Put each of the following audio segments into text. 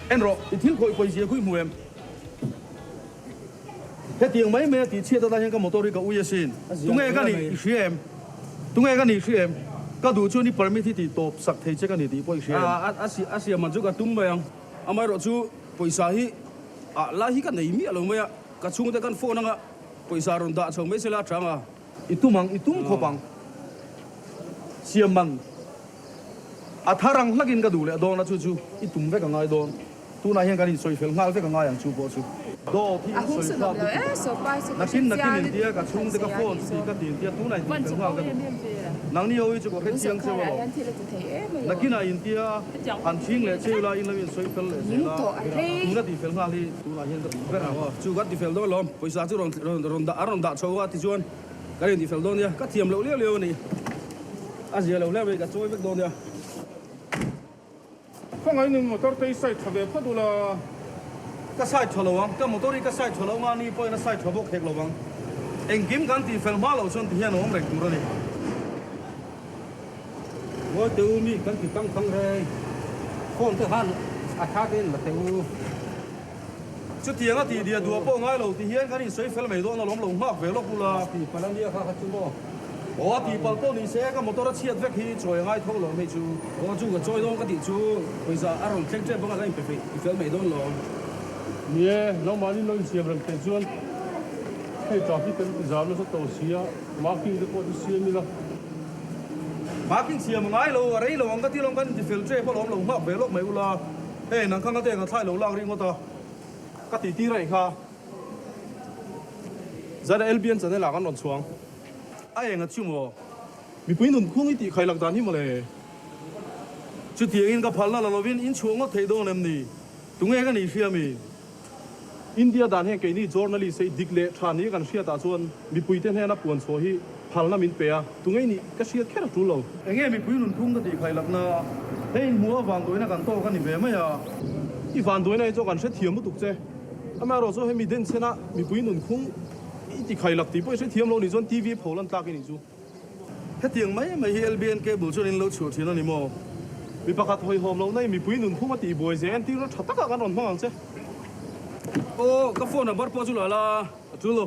En rawh, i thil khawih pawi zia khuih hmu em? Hetiang mai mai a tih chhiat atan hian ka motor hi ka ui asin. Tunge ka nih i hria em? Tunge ka nih i hria em? Ka duh chuan i permit hi tih tawp sak thei che ka ni tih pawh i hria em? A siam man chu ka tum mai ang. Amaherawhchu pawisa hi ah lai hi ka nei miah lo mai a, ka chhungte kan phone anga pawisa rawn dah chho mai se la a chang a. I tum ang, i tum khawp ang. Siam man a thar ang hlakin ka duh leh dawn a, chu chu i tum vek a ngai dawn. Tunah hian kan insawi fel nghal vek a ngai ang chu pawh chu. Dawt hi insawi thlak lutuk. Nakin nakin intia ka chhungte ka phone chu tih ka ti intia tunah intih fel nghal ka duh. Nangni ho hi chu ka hre chiang cheu alawm. Nakinah intia han chhing leh cheu la in lo insawi fel leh zel a, tuna tih fel nghal hi tunah hian ka duh ber ang. Chu kan ti fel dawn alawm. Pawisa chu rawn rawn dah a rawn dah chho a tichuan kan intih fel dawn nia. Ka thiam loh liau liau a ni. A zia lo hle mai ka chawi vek dawn nia. Khawngaih nun motor te i side tha ve phawt ula. Ka side tha lo ang, ka motor hi ka side tha lo nga ni pawhin a side tha bawk hek lo ang. Engkim kan tih fel hma loh chuan ti hian a awm reng tur a ni. Ngawi teh u mi kan ti tang tang reng. Phone te khan a tha te in la teh u. Chutiang a tih diah duah pawh ngai lo ti hian kan insawi fel mai dawn alawm lo nghak ve lawk ula. Tih palh a nia kha kha chu maw? Aw a tih palh pawh ni se ka motor a chhiat vek hi chawi a ngai tho lo hei chu. Aw chu ka chawi dawn ka tih chu pawisa a rawn thleng tep bawk a ka inpe feih ti fel mai dawn lo. Ni e, nangmahni lo insiam reng theih chuan hei traffic kan ti zam nasa tawh si a, marking te pawh chu siam ila. Marking siam a ngai lo, a rei lo ang ka ti lawm kan inti fel tep alawm lo nghak ve lawk mai ula. Hei nang kha ngate ka thlai lo lak ringawt a, ka tih tir aih kha. Zara LBN channel ah kan rawn chhuang. A eng a chu maw? Mipui nun khung i tih khai lak dan hi mawle. Chutiangin ka phalna la lovin in chhuah ngawt theih dawn em ni? Tunge ka nih hria mi? India dan hian keini journalist hi dik leh tha ni kan hriatah chuan mipuite hnena puan chhuah hi phalna min pe a, tunge nih ka hriat kher a tul lo. Enge mipui nun phung ka tih khai lakna hei inhmuh a vanduaina kan tawk a ni ve mai a. I vanduaina hi chu kan hrethiam lutuk che. Amaherawhchu hemi denchhena mipui nun phung i ti khai lak tih pawh i hrethiam lo nih chuan TV pho lan tlak i nih chu. Hetiang mai mai hi LBN cable chuan in lo chhuah thin a ni maw? Mi pakhat hawihhawm loh na i mipui nun phung a tih buai zel entir na tha takah kan rawn hmang ang che. Aw, ka phone number pawh chu la la. A tul lo.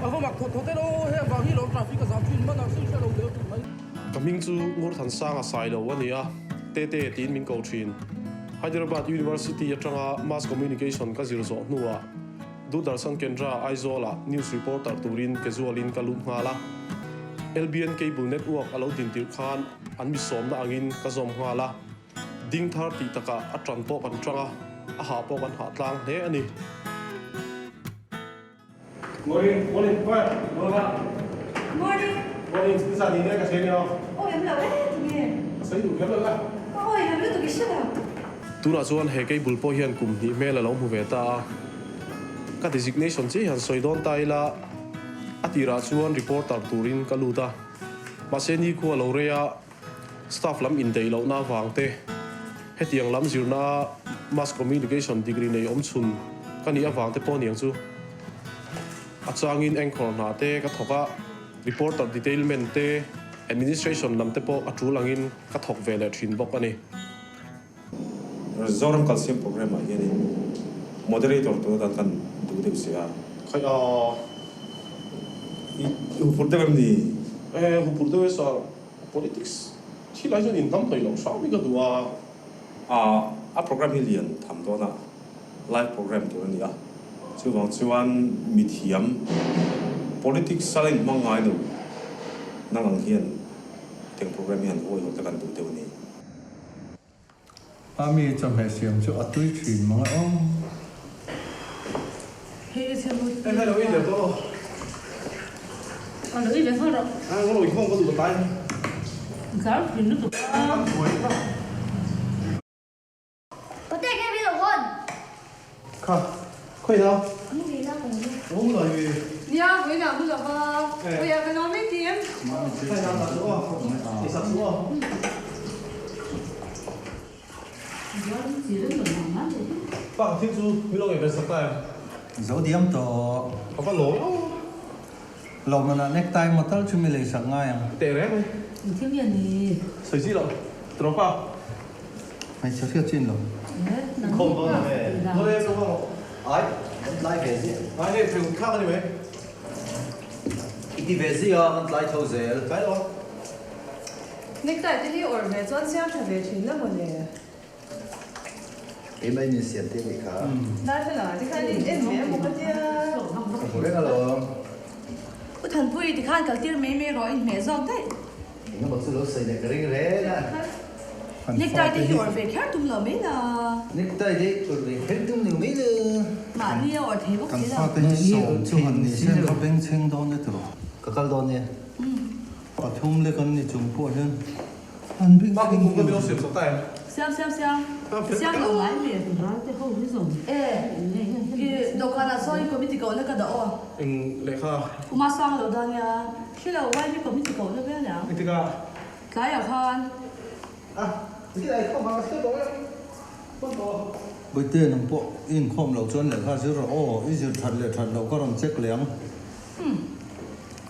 A va mak thawt thawt e lo, hei avang hi lawm traffic a zam thin man a hrilh hre lo deuh tih mai. Ka hming chu Ngurthansanga Sailo a ni a, Tete tiin min ko thin. Hyderabad University atanga Mass Communication ka zir zawh hnuah Doordarshan Kendra Aizawl-ah news reporter turin casual-in ka lut nghal a. LBN Cable Network a lo din tirh khan an mi sawmna angin ka zawm nghal a. Ding thar tih takah a tan pawh kan tang a, a hah pawh kan hah tlang hle a ni. Morning, morning, quiet, morning. Morning. Morning, nizan ni nia ka hre nia. Awi am lo e, tunge? Ka sawi duh kher lo la. Ka awi lo lutuk i hre lo. Tunah chuan he cable pawh hian kum hnih hmel a lo hmu ve ta a, ka designation chiah hian sawi dawn ta ila, a tirah chuan reporter turin ka lut a, mahse nikhua lo rei a, staff lam indaih lohna avang te, hetiang lam zirna a Mass Communication degree nei awm chhun ka nih avang te pawh aniang chu. A changin anchor hna te ka thawk a, reporter detailment te, administration lam te pawh a tul angin ka thawk ve leh thin bawk a ni. Zoram Kalsiam Programme ah hianin Moderator tur atan kan duh deuh si a. Khai a. I hupur deuh em ni? E, hupur deuh e sir. Politics thil ah hian inhnam hlei loh hram hi ka duh a. A, a programme hi lian tham dawn a, live programme tur a ni a. Chuvang chuan mithiam politics a la inhmang ngai lo nang ang hian tiang programme hi han huaihawt te kan duh deuh a ni. Ami chawhmeh siam chu a tui thin mang e aw. Eng lo i leh tawh aw. Lo i leh nghal rawh. Eng lo i khawng ka duh ka tlai. Zar thin lutuk a. Pate nge min lo hawn? Kha, khawi la? An ngei la ka lo la. Awm lo i. Nia, vawiin ah mu lova. Vawiah ka nuam em ti em? Khawi la ta chu aw, i sak chu aw. Pa ka thil chu min lo ngei ve sak ta em? Zo diam tawh. Ka va lawm aw. Lawmmanah necktie maw tal chu mi lei sak ngai ang. Teh reng mai. Engthil nge ni? Sawi chi loh. Trawpa. Hmeichhe hriat chin lo. Inkhawm dawn ang e. Nule chu hawng rawh. Ai, kan tlai ve ziah. Ai hei thei ut thlak a ni mai. I ti ve ziah a, kan tlai tho zel. Tlai lo a. Necktie te hi awrh ve chuan siam tha ve thin la mawle. Keimah in insiam te nih kha. Darthlalang ah te khan in en ve emaw ka tia. Ka hmu reng alawm. U Thanpui ti khan kal tir mai mai rawh in hmeh zawk daih. Engemaw chu lo sawi leh ka ring reng a. Necktie te hi awrh ve kher tum lo mai la. Necktie te awrh ve kher tum lo mai la. Mahni a awrh thei bawk si lo. Kan fate hi sawm chu han ni se ka bengchheng dawn e tiraw. Ka kal dawn nia. Pathum lek an ni chung pawh hian an bengchheng hian. Siam siam siam siam lo ngai mi. Ralte ho hi zawng. E i dawhkanah sawn i committee kohna ka dah aw. Eng lehkha. Uma sang lo dan nia. Hrilo YB committee kohna vel nia. Engtikah? Tlaiah khan. A, engtikah i khawm ang ka hre tawh em? Hman tawh. Bawihte nang pawh i inkhawm loh chuan lehkha zir rawh aw, i zir that leh that loh ka rawn check leh ang. Umm.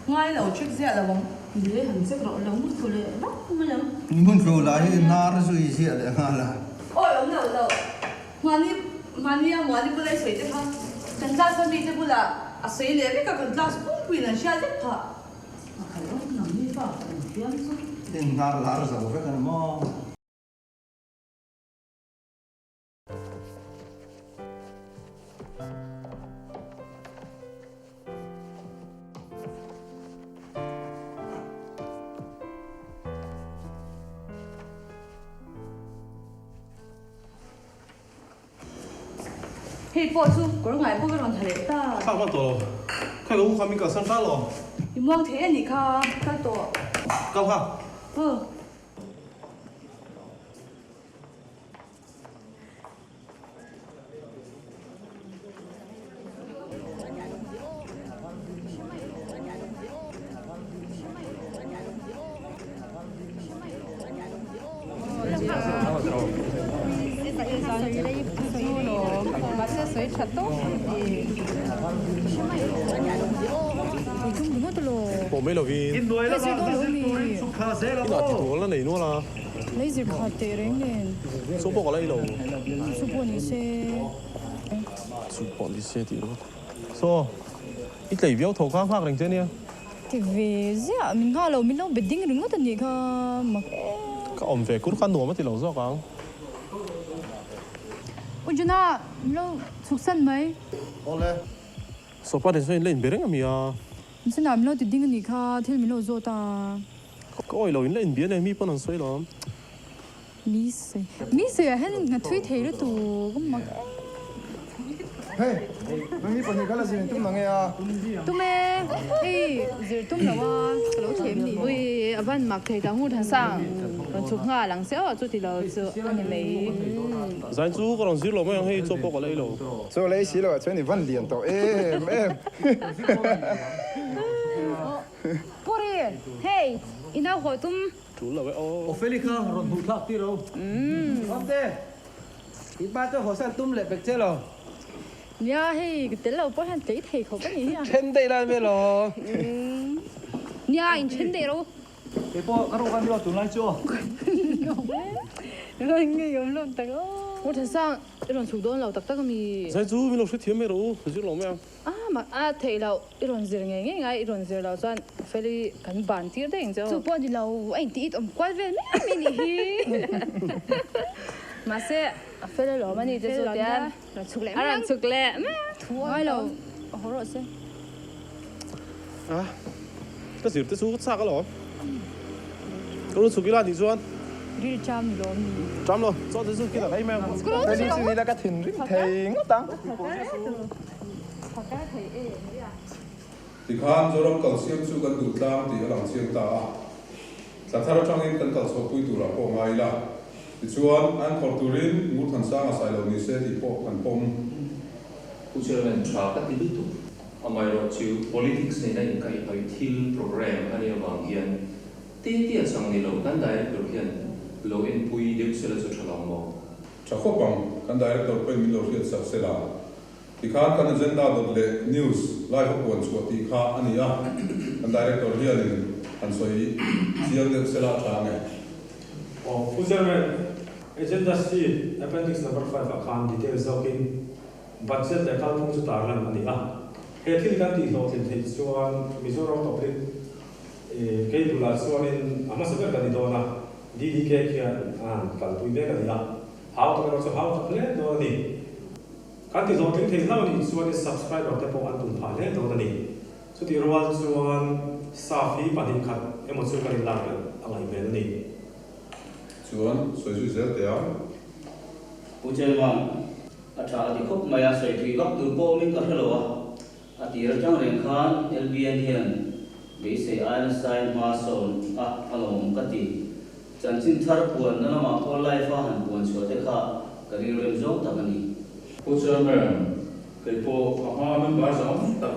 Ngai lo check ziah lo ang. Ni han check rawh lo mun thlu leh vak mai ang. Mun thlu lah hi hnar zui ziah leh nghal a. Awi awm lo lo. Hmani hmani a Muani bula i sawi te kha kan class a mite bulah a sawi leh vek a kan class pumpuiin an hriat vek phah. A khalh awm nang mi pa ka infiam chu. In hnar lar zo vek a ni maw? Hei pawh chu kawr ngai bawk a rawn tha leh ta. Thlak hman tawh lo. Khawi ka u kha min kalsan hral lo. I muang thei a nih kha, kal tawh. Kal kha. Aw. Pawh mai lovin inah ti tur la nei nual a. Lei zir khat teh reng nen. Chu pawh ka lei lo. Chu pawh ni se. Chu pawh ni se tih ringawt. Saw, i tlei viau tho kha nghak reng che nia. Ti ve ziah, min nghah lo, min lo bet ding ringawt a nih kha mak em. Ka awm ve kur kha nuam a ti lo zawk ang. U Juna, min lo chhuk san mai. Awle. Sopa nen sawn in la inbe reng a mi a. Chunah min lo ti ding a nih kha, thil min lo zawt a. Ka awi lo, in la inbia nen mi pawn an sawi lo. Mi sawi, mi sawi ah hian ka thui thei lutuk a mak em. Hei, nangni pahnih kha la zir tum nang e a? Tum e, hei zir tum lo a, ka lo thlem nih. Ui, a van mak thei ta ngut han sang, rawn chhuk nghal ang che aw, chuti lo chu a ni mai. Zain chu ka rawn zir lo mai ang, hei chaw pawh ka la ei lo. Chaw la ei si lo ah chuan i van lian tawh em em. Puri, hei, i nau haw tum. Tul lo e aw. Opheli kha rawn hmuh thlak tir o. Awmte, i pa chu haw san tum leh pek che lo. Nia, hei, ka tel lo pawh hian tlei thei khawp a ni hi a. Then daih lai vel aw. Nia, in then daih ro. Kei pawh ka rawk a ni aw tunlai chu aw. Rawn ngeiawm lawm tak aw. U Thasang, i rawn chhuk dawn lo tak tak a mi? Zai chu min lo hrethiam mai rawh u, zir lo mai ang. A mak a theih loh, i rawn zir ngei ngei ngai, i rawn zir loh chuan Feli kan ban tir daih ang che aw. Chu pawh ni lo, a inti it awm kual vel mai mai nih hi. Mahse, a fel alawm a ni te chu tian rawn chhuk leh a rawn chhuk leh mai a. Thu ngai lo, a haw rawh se. A, ka zir te chu ka chak alawm. Ka rawn chhuk ila nih chuan. Ril cham ni lawm ni. Cham lo, chaw te chu kil a rei mai ang. Feli chu nila ka thinrim thei ngawt ang. Tikhan Zoram kalsiam chu kan duh tlang tih a lang chiang ta a, thla thar atangin kan kal chhuahpui turah pawh ngai ila. Tichuan, an khawrh turin Ngurthansanga sai lo ni se tih pawh kan pawm. Pu Chairman, tha ka ti lutuk. Amaherawhchu, politics nena inkaihhnawih thil programme a nih avang hian te tia chang ni lo kan Director hian lo enpui deuh sela chu tha lo maw? Tha khawp ang, kan Director pawhin min lo hriat sak sela. Tikhan kan agenda dawt leh news live a puan chhuah tih kha a ni a, kan Director hianin han sawi chiang deuh sela a tha ang e. Aw, Pu Chairman. Agenda sheet, Appendix number 5 ah khan detail zawkin budget leh kalphung chu tarlan a ni a. He thil kan tihhlawhtlin theih chuan Mizoram Public Cable ah chuanin a hmasa ber kan ni dawn a, DDK khian a han kalpui mek a ni a, hau tak erawh chu hau tak hle dawn a ni. Kan tihhlawhtling thei hlauh anih chuanin subscriber te pawh an tum phah hle dawn a ni. Chutih rual chuan staff hi 2 khat emaw chu kan inlak belh a ngaih hmel a ni. Chuan sawi zui zel teh ang. Pu Chairman, a tha a ti khawp mai a, sawi thui vak tur pawh awmin ka hre lo a. A tir atang reng khan LBN hian beisei aia nasain hma sawn a a lawmawm ka ti. Chanchin thar puanna lamah pawh live a han puan chhuah te kha ka rilrem zawng tak a ni. Pu Chairman, kei pawh a hma member zawng tak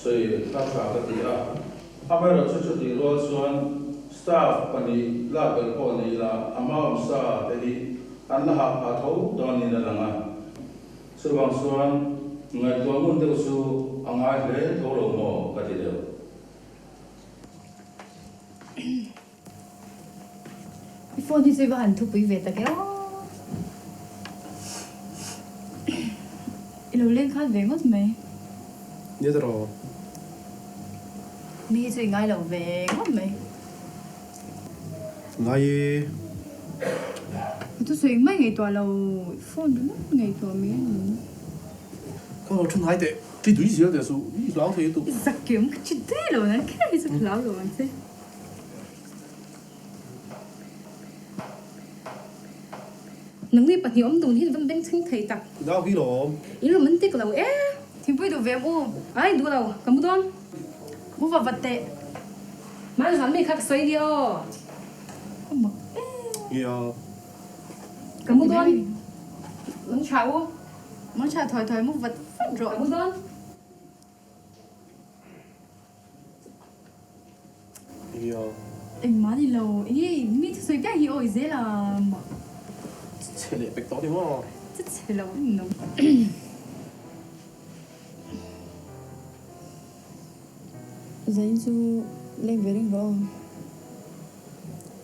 sawi kha tha ka ti a. Amaherawhchu chutih rual chuan staff 2 lak belh pawh ni ila a hma awm sa te hi an la hah phah tho dawnin a lang a. Chuvang chuan ngaihtuah ngun deuh chu a ngai hle tho lo maw ka ti deuh. I phone hi chu i va han thupui ve tak e aw. I lo leng khat ve ngawt mai. Nia tawh. Mi hi chu i ngai lo ve ngawt mai. Ngai e. Ka thusawi engmah i ngaihtuah lo, i phone ringawt ngaihtuah mai a ni. Ka lo thu ngai teh, ti tui zel teh suh, i hlau thei lutuk. I zak em, ka thi daih lo nan kher hi chu ka hlau lo ang che. Nangni 2 awm dun hi van bengchheng thei tak. Nau hi lawm. In romantic lo e. Thingpui duh ve u. Ai duh lo, ka mu dawn. Mu va vat teh. Mahni zan mi kha ka sawi nia aw. Ka mak e. Nia. Ka mu dawn. Mang tha u. Mang tha thawi thawi mu vat vat rawh. Ka mu dawn. Nia. Engmah ni lo. Enge mi thusawi piang hi awi zel a mak. Chhe leh pek tawh ni maw? Che chhe lo em lo. Zain chu leng ve reng rawh aw.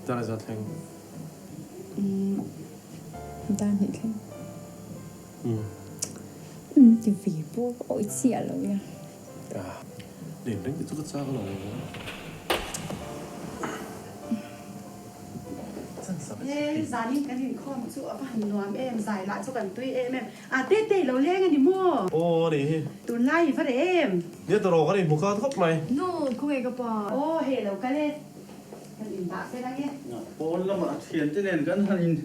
Dar za thleng. Umm dar hnih thleng. Umm ti ve pawh ka awih chiah lo ya. Leng reng te chu ka chak lo. He zanin kan inkhawm chu a va han nuam em, zai lah chu kan tui em em. A tete i lo leng a ni maw? Aw a nih hi. Tunlai i va reh em? Nia tawh rawh kan inhmu khat khawp mai. Nu, khawnge ka pa? Aw hei lo kal e, kan indah fel ang e. Pawn lamah thian te nen kan han in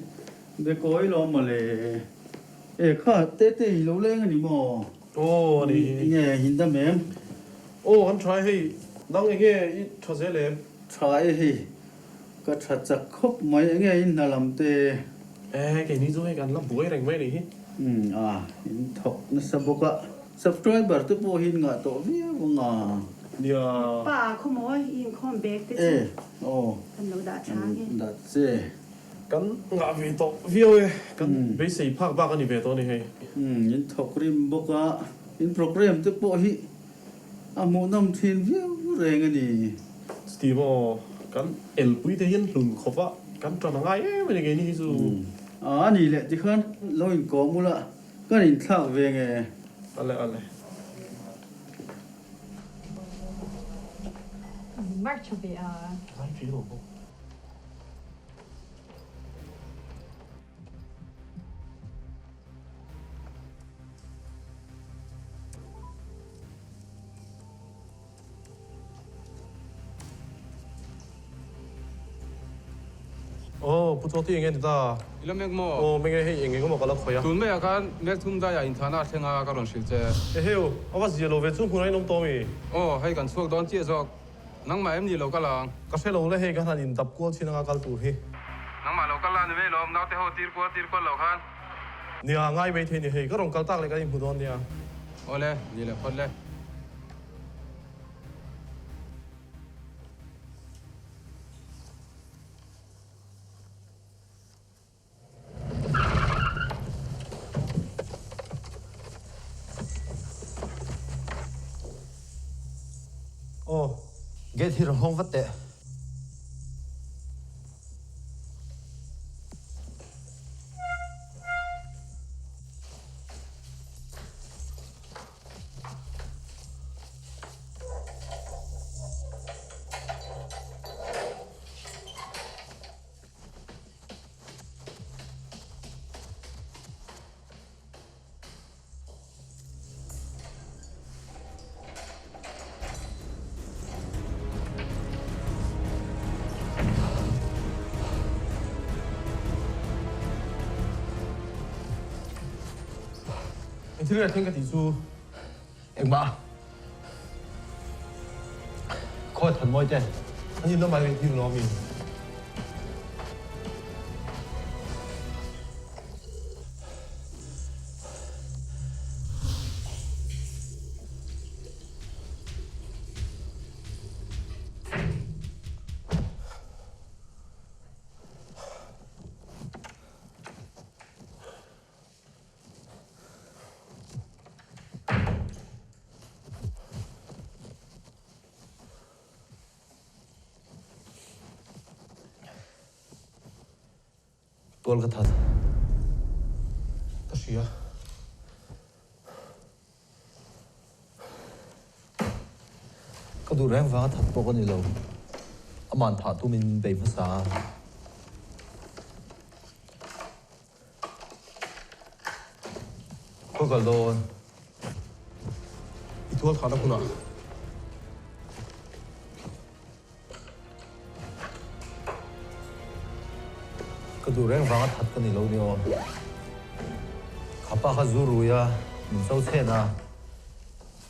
be kawi lo mawle. E kha tete i lo leng a ni maw? Aw a nih hi. Enge hindam em? Aw kan tha e hei, nang enge i tha zel em? Tha e hei, Ka tha chak khawp mai enge in hna lam te? E, keini chu hei kan la buai reng mai nih hi. Umm a, in thawk nasa bawk a, subscriber te pawh hi in ngah tawh viau ang a. Nia. Pa khawmawi i inkhawm bag te chu E, aw. Kan lo dah tha ang e. Dah che. Kan ngah ve tawh viau e, kan beisei phak bak a ni ve tawh a ni hei. Umm, in thawk rim bawk a, in program te pawh hi A hmuhnawm thin viau reng a ni. Steve aw, kan elpui te hian hlun khawp a, kan tan a ngai em a ni keini hi chu. A ni leh tikhan lo inkawm ula kan inthlak ve nge. Ale ale. March ve a. Zai ve lo bawk. Aw, Pu Chawti enge ni ta? I la mek maw? Aw, mek e, hei eng eng emaw ka la khawih a. Tun maiah khan mek thum daiah inthahna a thleng a, ka rawn hrilh che. Eheu, a va zia lo ve chu, hmunah in awm tawh mi? Aw, hei kan chhuak dawn chiah zawk. Nangmah em ni lo kal ang? Ka hre lo le, hei ka hlan in dap kual chin anga kal tur hi. Nangmah lo kal la ni mai lawm, naute ho tir kual tir kual lo khan. Nia, ngai mai thei ni hei, ka rawn kal tak leh kan inhmu dawn nia. Awle, ni le phawt le. Aw, gate hi rawn hawng vat teh. Engthil nge thleng ka tih chu engmah Khawi Thanmawi te an in lamah hian engtin lo a mi? Tual ka that. Ka hria. Ka duh reng vanga that pawh ka ni lo. Aman thah tumin min bei hmasa a. Khawi kal dawn? I tual thahna hunah. Ka duh reng vanga that ka ni lo ni aw. Khapa kha zu rui a, min cho chhen a,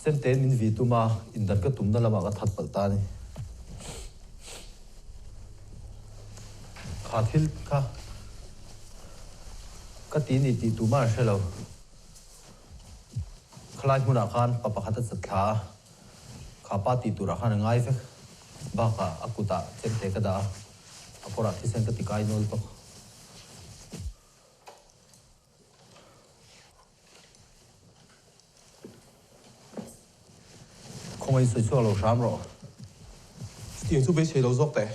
chemtein min vi tum a, indan ka tumna lamah ka that palh ta a ni. Kha thil kha ka ti ni tih tumah an hre lo. Khalai hmunah khan pa pakhat a chat thla a, kha pa tih turah khan a ngai vek. Bakah a kutah chemte ka dah a, a kawrah thisen ka ti kai nual bawk. Khawngaih sawi chhuak lo hram rawh. Chutiang chu beisei lo zawk teh.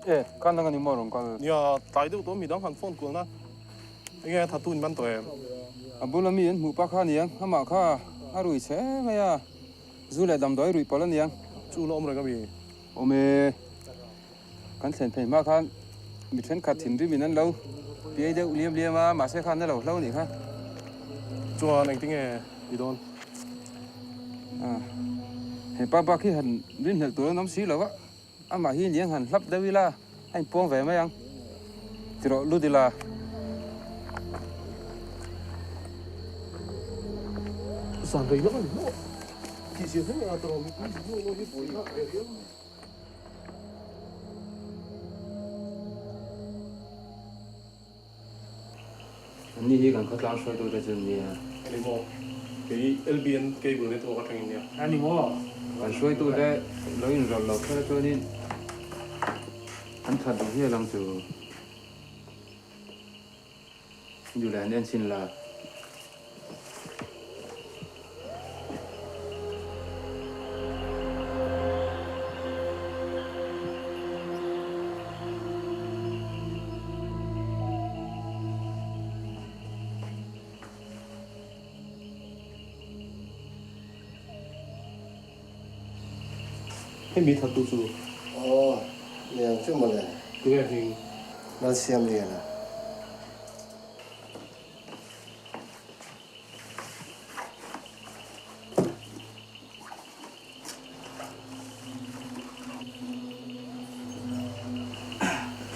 E, khan dang a ni maw rawn kal? Nia, tlai deuh tawh midang han phone kual na. Enge tha tun man tawh em? A bula mi an hmuh pa kha aniang, amah kha a rui chhe mai a, zu leh damdawi ruih pawlh aniang. Chu la awm reng a mi? Awm e, kan thlen phei hma khan mi thenkhat thinrim in an lo piai deuh liam liam a, mahse khan a lo hlo nih kha. Chuan engtinge i dawn? A, he pa bak hi han rinhlelh tur an awm si lo a. Amah hi niang han hlap deuh ila a inpuang ve mai ang. Ti rawh lut ila. Zan rei lawk a ni maw? Tih zir hle a tawrh mipui zin nual nual hi buai na ve riau mai. Anni hi kan khawtlang hruaitute chu an nia. A ni maw? Kei LBN Cable Network atangin nia. A ni maw? Kan hruaitute lo inrawlh lo kher chuanin an that duh hial ang chu. Duh leh an enchhin la. Hei mi thattu chu. Aw, niang chu mawle. Tunge hming? Lalsiamliana.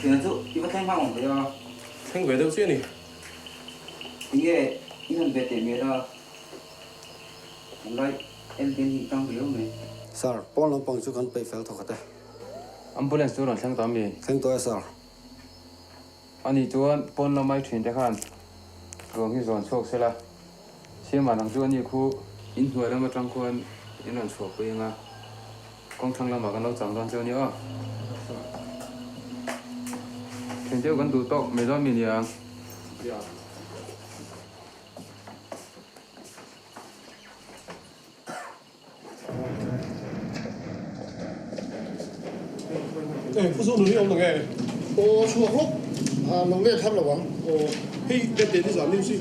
Thiana chu i va thleng hma awm ve a. Thleng ve deuh chiah a ni. Tinge i han ve teh mial a? Tunlai en ten hi tang riau mai. Sir, pawn lampang chu kan peih fel thawkhat e. Ambulance chu rawn thleng tawh ami? Thleng tawh e sir. Ani chuan pawn la mai thin te khan ruang hi zawn chhuak sela, Siama nang chu ani khu inhnuai lam atang khuan in rawn chhuah pui anga kawngthlang lamah kan lo chang dawn chu a ni aw. Thian deuh kan duh tawk mai dawn mi nia. Eng pu zawh nun hi awm nang e? Aw chhuak lawk a lo let har lo ang. Aw hei bet te nizan news hi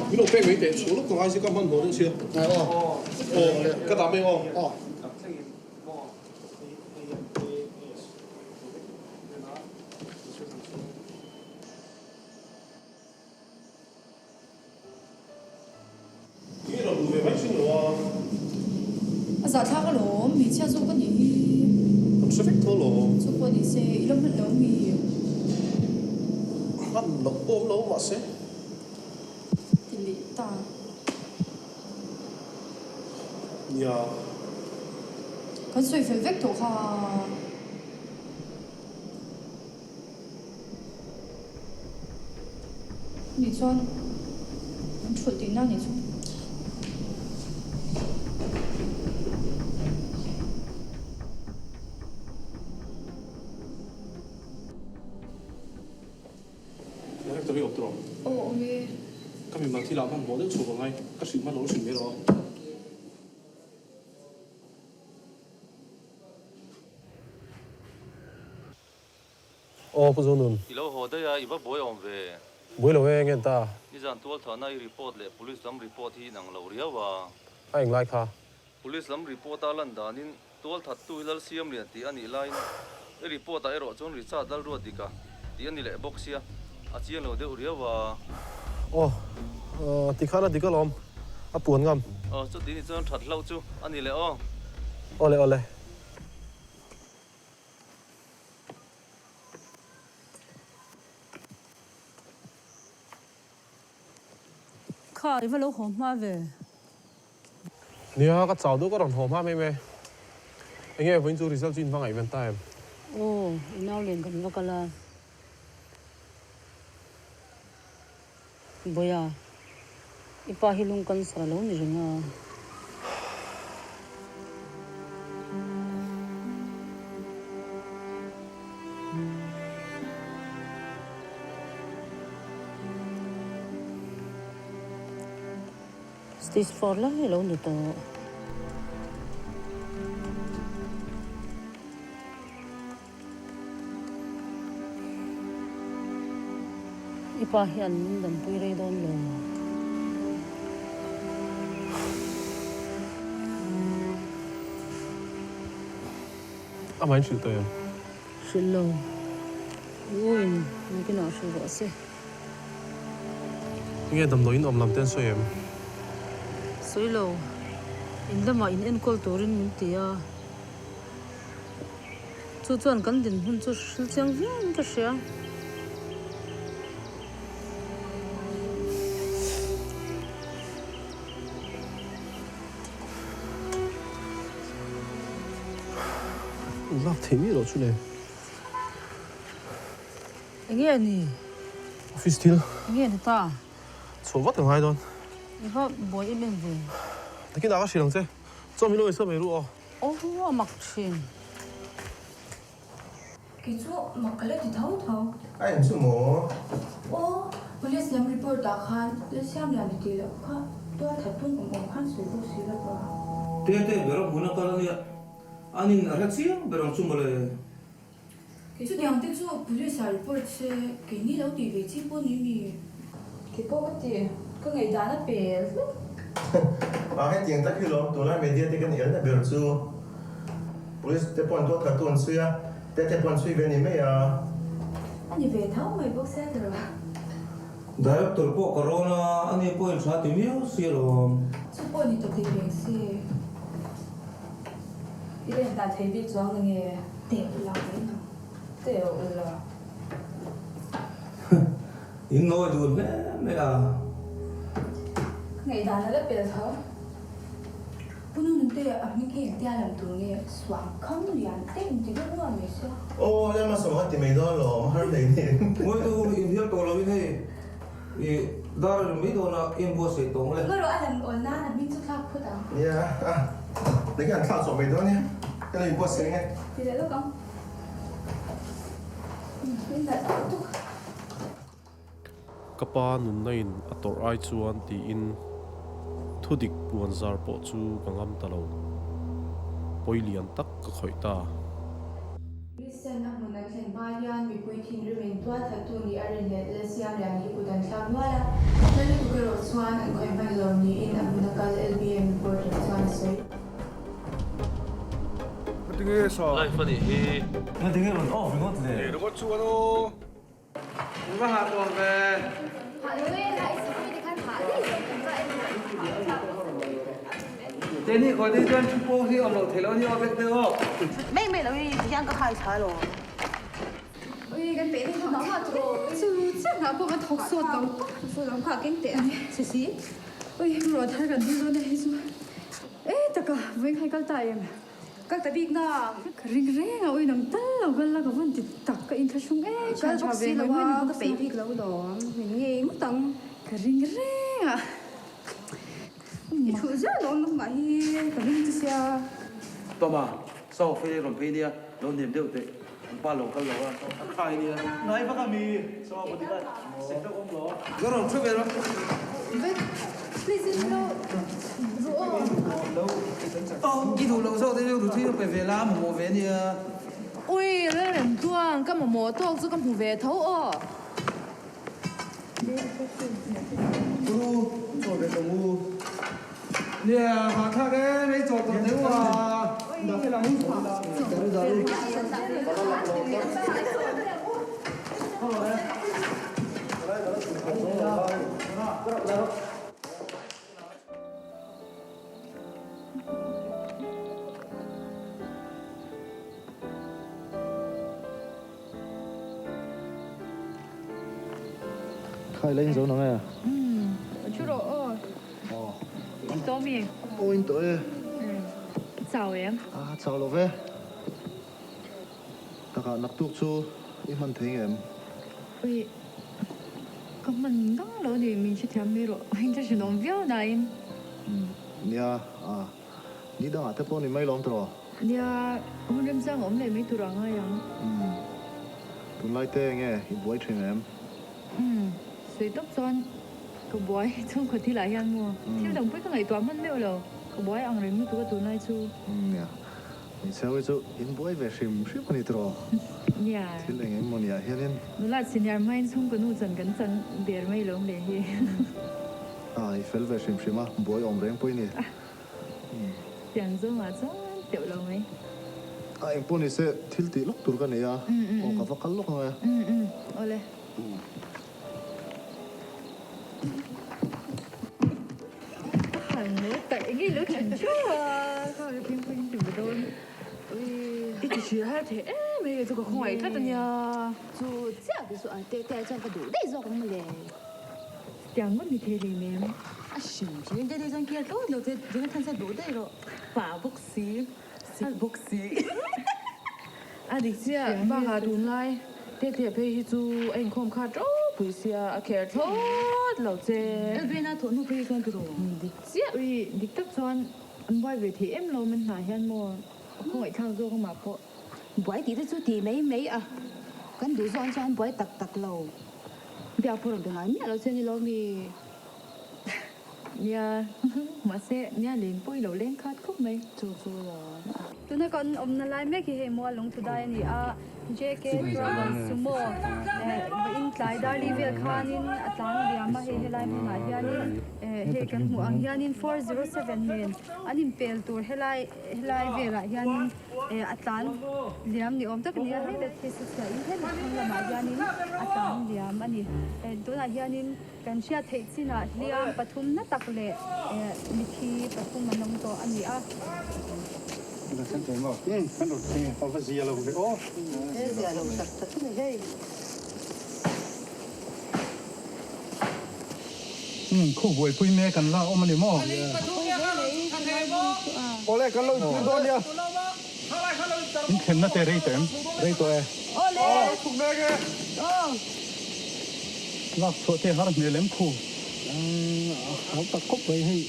min lo pek mai teh chhuak lawk ka ngai si ka hmanhmawh deuh sia. Aw ka dah mai aw. Aw. Ti lo duh ve mai sin lo a. A zahthlak alawm, hmeichhia zawk a nih hi. Kan hre vek tho alawm. Chu pawh ni se, i lo hman lo mi? Hman loh pawh awm lo mahse. Ti leh ta. Nia. Kan sawi fel vek tawh kha. Ni chuan an thulh tihna a nih chu. Director hi awm tawh. Aw awm e. Ka mimal thil ah hmanhmawh deuh chhuak angai, ka hrilh hman lo hrilh mai rawh. Aw Pu Zonun. I lo haw daih a, i va buai awm ve. Buai lo e, ngen ta. Nizan tualthahna i report leh police lam report hi inang lo riau a. A englai kha. Police lam report a lan danin tualthattu hi Lalsiamlian tih a nih laiin i report ah erawh chuan Richard Lalruatdika tih a ni leh bawk sia, a chiang lo deuh riau a. Aw, tikhan a dik alawm, a puan ngam. Aw, chuti ni chuan that hlauh chu a ni leh aw. Awle awle. Kha, i va lo haw hma ve. Nia, ka chau deuh ka rawn haw hma mai mai. Enge vawiin chu result chu in va ngaihven ta em? Aw, i nau len kan va kal a. Bawiha, i pa hi lung cancer a lo ni reng a. Stage 4 lai a lo ni tawh. I pa hian min danpui rei dawn lo. Amah in hrilh tawh em? Hrilh lo. I u in nakinah hrilh rawh se. Enge damdawi in awm lam te an sawi em? Sawi lo. In lamah in enkawl turin min ti a. Chu chuan kan dinhmun chu hrilh chiang viauin ka hria. Lak thei miah loh chu le. Enge a ni? Office thil. Enge a ni ta? Chhuah vat ka ngai dawn. I va buai em em ve. Nakin ah ka hrilh ang che. Chaw min lo ei sa mai ru aw. Aw a mak thin. Kei chu mak ka la ti tho tho. A eng chu maw? Aw, police lam report ah khan Lalsiam lian ti tih loh kha tual that tum awm awm khan sawi bawk si lo va. Te te ber a hmun a kal a nia, an in a hre chiang ber ang chu mawle. Kei chutiang te chu police ah report se keini lo tih ve chi pawh ni mi. Kei pawh ka ti, ka ngaihdan a pel hlek. A hetiang tak hi lawm tunlai media te kan elna ber chu police te pawh an tual that tu an chhui a, te te pawh an chhui ve a ni mai a. A ni ve tho mai bawk sia tiraw. Director pawh ka rawn a, ani pawhin tha ti miau si alawm. Chu pawh ni tawp reng se. I len dan thei bik chuang na nge? Teh ula mai nang. Teh ula. In nawi dun hle mai a. Ka ngaihdan a la pel tho. Pu Nunte a hming hi engtia lam tur nge suam kham lian te in ti deuh nuam mai sia. Aw lema sawm kha ti mai dawn alawm har hlei ni. Ngawitu inhnial tawh loin hei I dar a ri mai dawn a, en buatsaih tawh ang le. Ngaw rawh a lam awl nan a hming chu thlak phawt ang. Nia, a nge an thlak chawh mai dawn nia, ka lo inbuatsaih ang e. Ti leh lawk ang. Min nalh tawh tuk. Ka pa nunna in a tawrh ai chuan tiin thudik puan zar pawh chu ka ngam ta lo. Pawi lian tak ka khawih ta. Listen a hmun an thlen hma hian mipui thinrimin tual thattu nih a rinhlelh Lalsiam Lian hi kut an thlak nual a. Hla lutuk erawh chuan an khawih hman lo niin a hmun a kal LBN reporter chuan a sawi. Ngatinge sa? Life a nih hi. Ngatinge rawn off ringawt le? Nih ringawt chuan aw. In va hah tawh ve. Hah lo e, la i sikui te khan hah daih lo kan va en hah Te ni khawi te chuan thu pawh hi awm loh theih loh a ni aw vek te aw. Mai mai lo i ti hian ka khai tha lo. Ui kan peih daih lo mah chu aw. Chu chiah hnah pawh ka thawk sawt lo tawp. Chu lam kha keng teh ang e. Si si. Ui ruah thar kan dil dawn a hei chu. E taka vawiin khai kal ta em. Kal ta bik na. Ka ring reng a ui nang tal lo kal la ka vawn ti tak ka inthlahrung em Kal bawk si lo a ka peih bik lo lawm min ngei ngawt ang. Ka ring reng a. I thuh zeuh lawm nangmah hi ka ring che sia. Tawma, saw fei rawn phei nia, lo hnem deuh teh, an pa lo kal lo a, a khai nia. Ngai vak a mi, saw pawh tikah sek deuh awm lo. Ka rawn thu ve rawh. Please in lo ru aw. I duh loh zawk te chu Ruthi pe ve la, a mamawh ve nia. Ui, Lalrem chuan ka mamawh tawk chu ka hmu ve tho aw. Ru, chaw ve tawng u. Nia, hahthlak e, mei chaw tawh deuh a. Daru daru. Khai la in zo nang e. Umm, thu rawh aw. Aw. In tawh mi? Aw in tawh e. I chau em? A chau lo ve. Takah naktuk chu i hman thei ngem? Ui, ka hman ngang lo ni, min hrethiam mai rawh. Heng chu hrinawm viau nain. Umm, nia, a. Ni dangah te pawh ni mai lawm tawh. Nia, hun remchang a awm leh mai tur a ngai ang. Umm, tunlai te enge i buai thin em? Umm, sawi tawp chuan ka buai chhungkhaw thilah hian maw? Thil dang pawh ka ngaihtuah hman meuh lo, ka buai ang reng lutuk a tunlai chu. Umm, nia. Hmeichhia hi chu in buai ve hrim hrim a ni tiraw? Nia. Thil eng eng maw niah hianin. Nula senior hmain chhungkaw nu chan kan chan der mai lawm le hi. A, i fel ve hrim hrim a, buai awm reng pawh i ni. Tiang zawngah chuan teuh lo mai. A, eng pawh ni se thil tih lawk tur ka nei a, aw ka va kal lawk ang e. Um um, awle. I ti hrilh har thei em mai chu ka khawngaih tlat a nia. Chu chiah te chu a te te chuan ka duh daih zawk ang mawle. Tiang ngawt ni thei reng em? A hrim hrim te te chuan care thlawt lo che Jonathan chuan duh daih rawh. Pa bawk si, sal bawk si. A dik chiah bakah tunlai te te phei hi chu a inkhawm kha ropui sia a care thlawt lo che. Elvena thawh hnu phei hi chuan tiraw? Dik chiah ui, dik tak chuan an buai ve thei em lo min hnah hian maw a khawngaihthlak zawk amah pawh. Buai tih te chu ti mai mai a, kan duh zawng chuan an buai tak tak lo. Biak pawh rawn be ngai miah lo che ni lo mi? Nia, mahse nia leng pawh i lo leng khat khawp mai. Chu chu lo. Tuna kan awmna lai mek hi hei mual lungthu dai a ni a, JK Travel Sumo vawiin tlai darli vel khanin a tlang liam a, hei helai hmunah hianin hei kan hmuh ang hianin 407 nen an inpel tur helai helai velah hianin a tlan liam ni awm tak a ni a, hei let hi su chhiahin hemi thlang lamah hianin a tlan liam a ni. Tunah hianin. Kan hriat theih chinah hliam pathum na tak leh mithi pathum an awm tawh a ni a. Khubuaipui mek an la awm a ni maw? Awle kan lo intir dawn nia. In thlenna te rei tawh em? Rei tawh e. Awle! Thuk mek e. Lak chhuah te har hmel em khu? Har tak khawp mai hei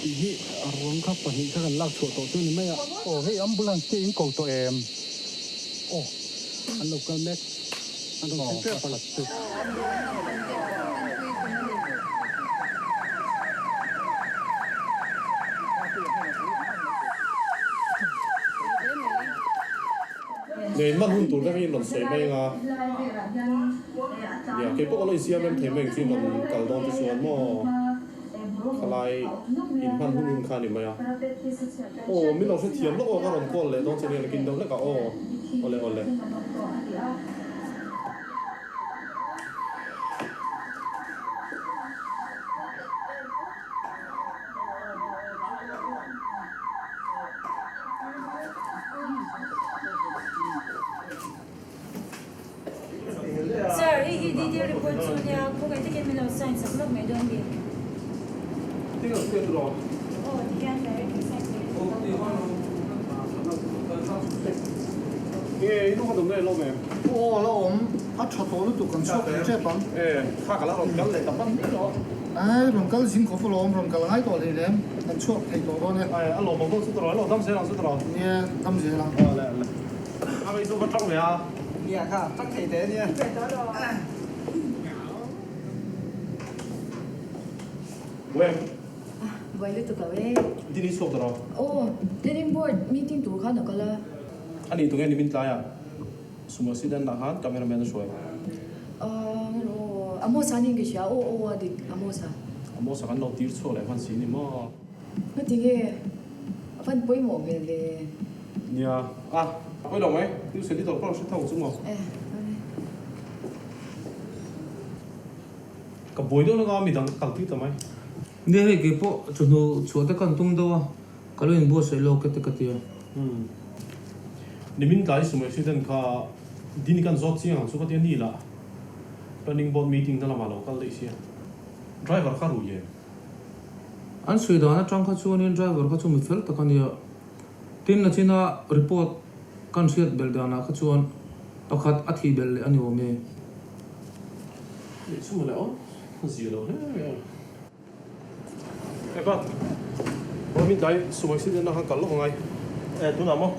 tih hi a ruang kha pahnih kha kan lak chhuah tawh chu ni mai a. Aw hei ambulance te in ko tawh em? Aw an lo kal mek an rawn thleng tep ang chu. Nei man hun tur vek in rawn sawi mai anga nia kei pawh ka lo insiam rem thei mai ang chu in rawn kal dawn te chuan maw khalai in hman hun hun kha a ni mai a aw min lo hrethiam lawk aw ka rawn call leh dawn che nia nakin deuh hlek ah aw awle awle. Sir, hei hi detail report chu nia, khawngaih takin min lo sign sak lawk mai dawn mi? Aw, tihian direct in sign mai Aw, la awm. A tha tawh lutuk kan chhuak thei tep ang. E, kha ka la rawn kal leh ta hman miah lo. Ai, rawn kal zing khawp alawm, rawn kal ngai tawh hlei lem, kan chhuak thei tawh dawn e. Ai, a lawmawm deuh chu tawh rawh, a lo dam zel ang chu tawh rawh. Nia, dam zel ang. Aw le, le. A vei chu va tang ve a. Nia kha, tang thei teh ania. Buai. Buai lutuk lo e. Dini chhuak tawh rawh. Aw, planning board meeting tur khan a kal a. A nih tunge ni min tlai a? Sumo Sidan lah khan camera man a hruai. Aw, Amos-a nih ka hria. Aw, aw, a dik, Amos-a. Amos-a kan lo tir chhuak leh hman si ni maw? Ngati nge? A van pawimawh hmel ve. Nia, a, a pawi lo mai. News editor pawh hre tho chu maw? Eh, awle. Ka buai deuh langa midang ka kal tir ta mai. Nia hei keipawh chawhnu chhuah te kan tum deuh a, ka lo inbuatsaih lawk e te ka ti a. Umm. Nimin tlai sumai student kha Dini kan zawt chiang ang chu ka ti a ni lah. Planning board meeting na lamah lo kal daih sia. Driver kha rui em? An sawi dan atang kha chuanin driver kha chu mi fel tak a nia. Tin na china report kan hriat belh danah kha chuan pakhat a thih belh leh a ni awm e. Leh chu mawle aw, ka zia lo hle mai a. Eva, aw min tlai sumai sin en a khan kal lawk angai. E, tunah maw?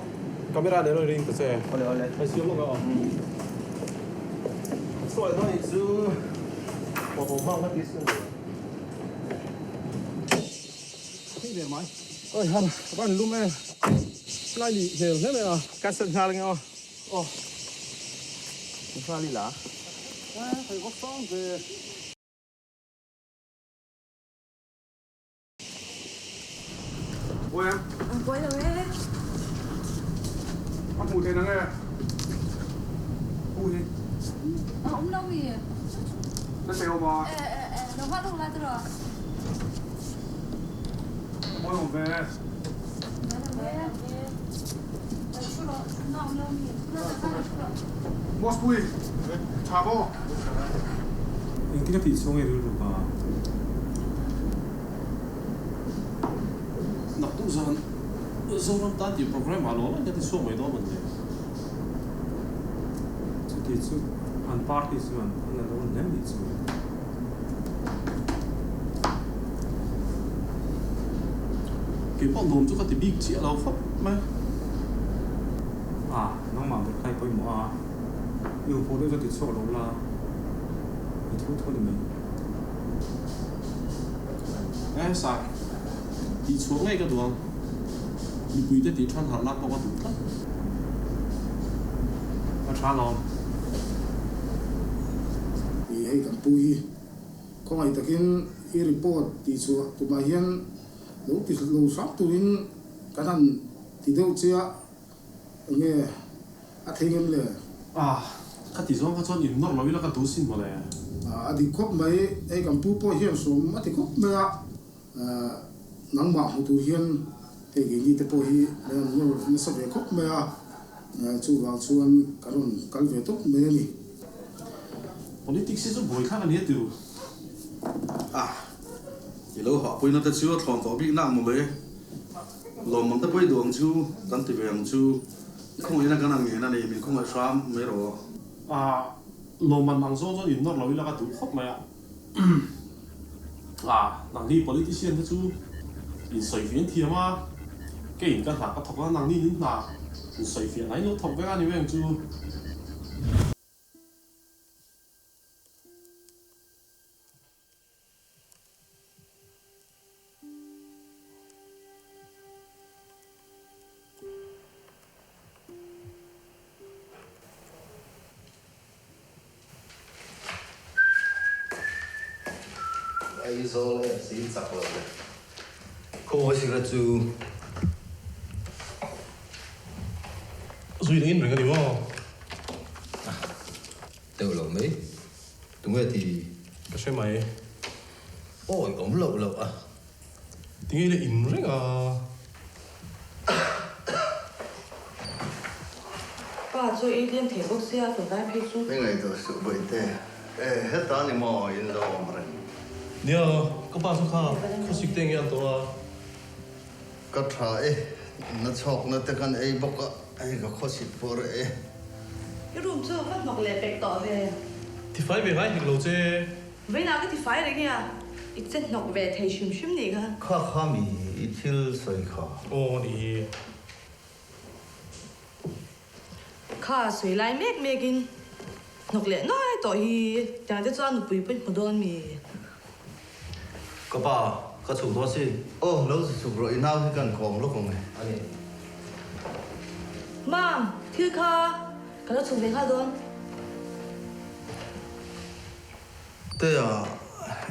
Camera nen rawn ring ta che. Awle awle. Hei siam lawk a aw. Sawi dawn nih chu aw ho hmang ka ti sin. Hei ve mai. Oi han, ka van lum e. Lai nih hmel hle mai a. Ka set nghal nge aw. Aw. Nghal ila. Hei va sang ve. Buai em? Buai lo e. A hmuh theih nang e. Pu hi. A awm lo mi. Na sei awm a. E e e lo nghah lawk lai tiraw. Buai awm ve. Buai lo e. Thu rawh na awm lo mi. Boss pui. Tha maw? Engtin a tih chhung e rilru ka. Naktuk zan Zoram tan tih program ah lo la ka ti chhuak mai dawn mawn le. Chuti chu an party chuan an la dawn hle nih chu. Kei pawh nuam chu ka ti bik chiah lo khawp mai. A, nangmah ber kha i pawimawh a, i upawh deuh chu ti chhuak lo la, i thu thu ni mai. E Sir, tih chhuah ngei ka duh ang. Mipuite tih than harh lak pawh ka duh tlat. Ka tha lawm. Ih hei kan pu hi khawngaih takin i report tih chhuah tumah hian lo ti lo hram turin kan han ti deuh che a. Enge a thei ngem le? Ah, ka ti zawng kha chuan in nawrh lo ila ka duh sin mawle. A dik khawp mai, hei kan pu pawh hian sawm a ti khawp mai a, nangmah hmu tur hian hei keini te pawh hi min han nawr nasa ve khawp mai a, chuvang chuan ka rawn kal ve tawp mai a ni. Politics hi chu buaithlak a ni a ti ru. Ah, i lo hahpuina te chu a thlawn tawh bik nak mawle. Lawmman te pawi duh ang chu kan ti ve ang chu. I khawngaihna kan ang ngen a ni, min khawngaih hram mai rawh. Ah, lawmman ang zawng chuan in nawr lo ila ka duh khawp mai a. Ah, nangni politician te chu in sawi fiah in thiam a, kei in ka hna ka thawk a, nangni in hna in sawi fiah nai lo thawk vek a ni mai ang chu. Aizawl FC chak lo le. Khaw sira chu. Zui dang in reng a ni maw? Deuh lo mai. Tunge ti? Ka hre mai. Awi awm loh loh a. Tinge ila in reng a? Pa chu ei tlem thei bawk sia tunlai phei chu. Ni ngaihtuah suh Bawihte. E, heta ni maw in lo awm reng? Nia, ka pa chu kha khawsik te nge an tawh a. Ka tha e, na chhawkna te kan ei bawk a, hei ka khawsik pawh reh e. I room chu va hnawk leh pek tawh ve. Tifai ve ngai hek lo che. Vawiinah ka tifai reng e a, i che hnawk ve thei hrim hrim nih kha. Kha kha mi i thil sawi kha. Aw ni hi. Kha sawi lai mek mek in hnawk leh nuai tawh hi tiang te chuan nupui pawh i hmu dawn mi. Ka pa, ka chhuk dawn si. Aw, lo zu chhuk rawh, i nau hi kan kawm lawk ang e. A ni. Mam, thil kha ka lo chhuk ve nghal dawn. Tea,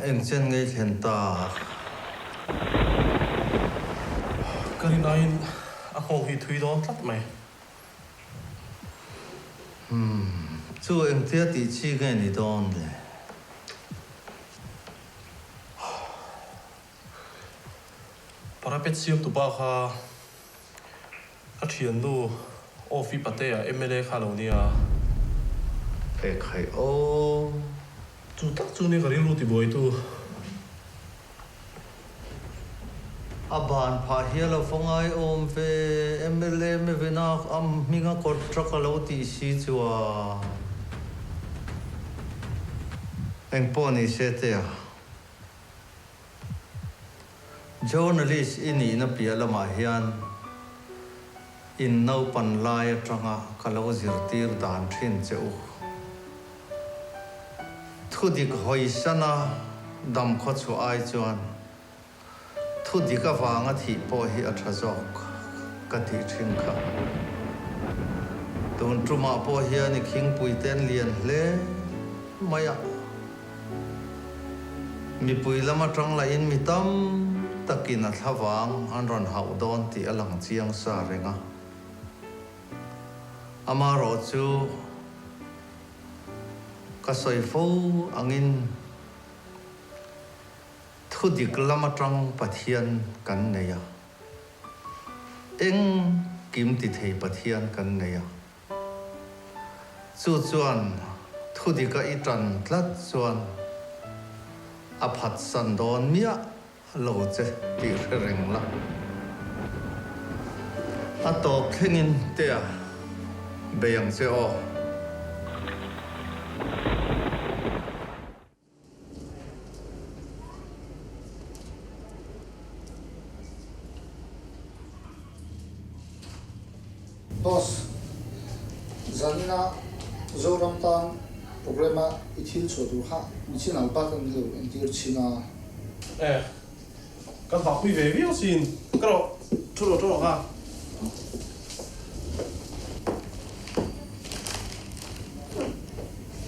eng chen ngei thlen ta? Ka rin aiin a nghawng hi thui dawn tlat mai. Umm, chu engtia tih chi nge ni dawn le? Parapet siam tu pa kha ka thiannu Awfi Patea mla kha lo nia. He khai aw. Chu tak chu nia ka rilru ti buaitu. A ban phah hial a va ngaiawm ve, mla Mevena a hminga contract a lo tih si chu a. Engpawh ni se te a. Journalist i nihna piah lamah hian in naupan lai atanga ka lo zirtir dan thin che u. Thudik hawisana dam khawchhuah ai chuan thudik avanga thih pawh hi a tha zawk. ka tih thin kha. Tun tumah pawh hian i khingpui te an lian hle mai a. Mipui lam atang lahin mi tam takin a thlavang an rawn hauh dawn tih a lang chiang sa reng a. Amaherawhchu ka sawi fo angin thu dik lam atang Pathian kan nei a, eng kim ti thei Pathian kan nei a. Chu chuan thu dika i tan tlat chuan a phatsan dawn miah lo che tih hre reng la. A tawp thlengin tea bei ang che aw. Boss, zanina Zoram tan programme a i thil chhuah tur kha michin Albert an lo entir chhin a. Eh, ka thahpui ve viau sin. Ka rawh, thu rawh thu rawh kha.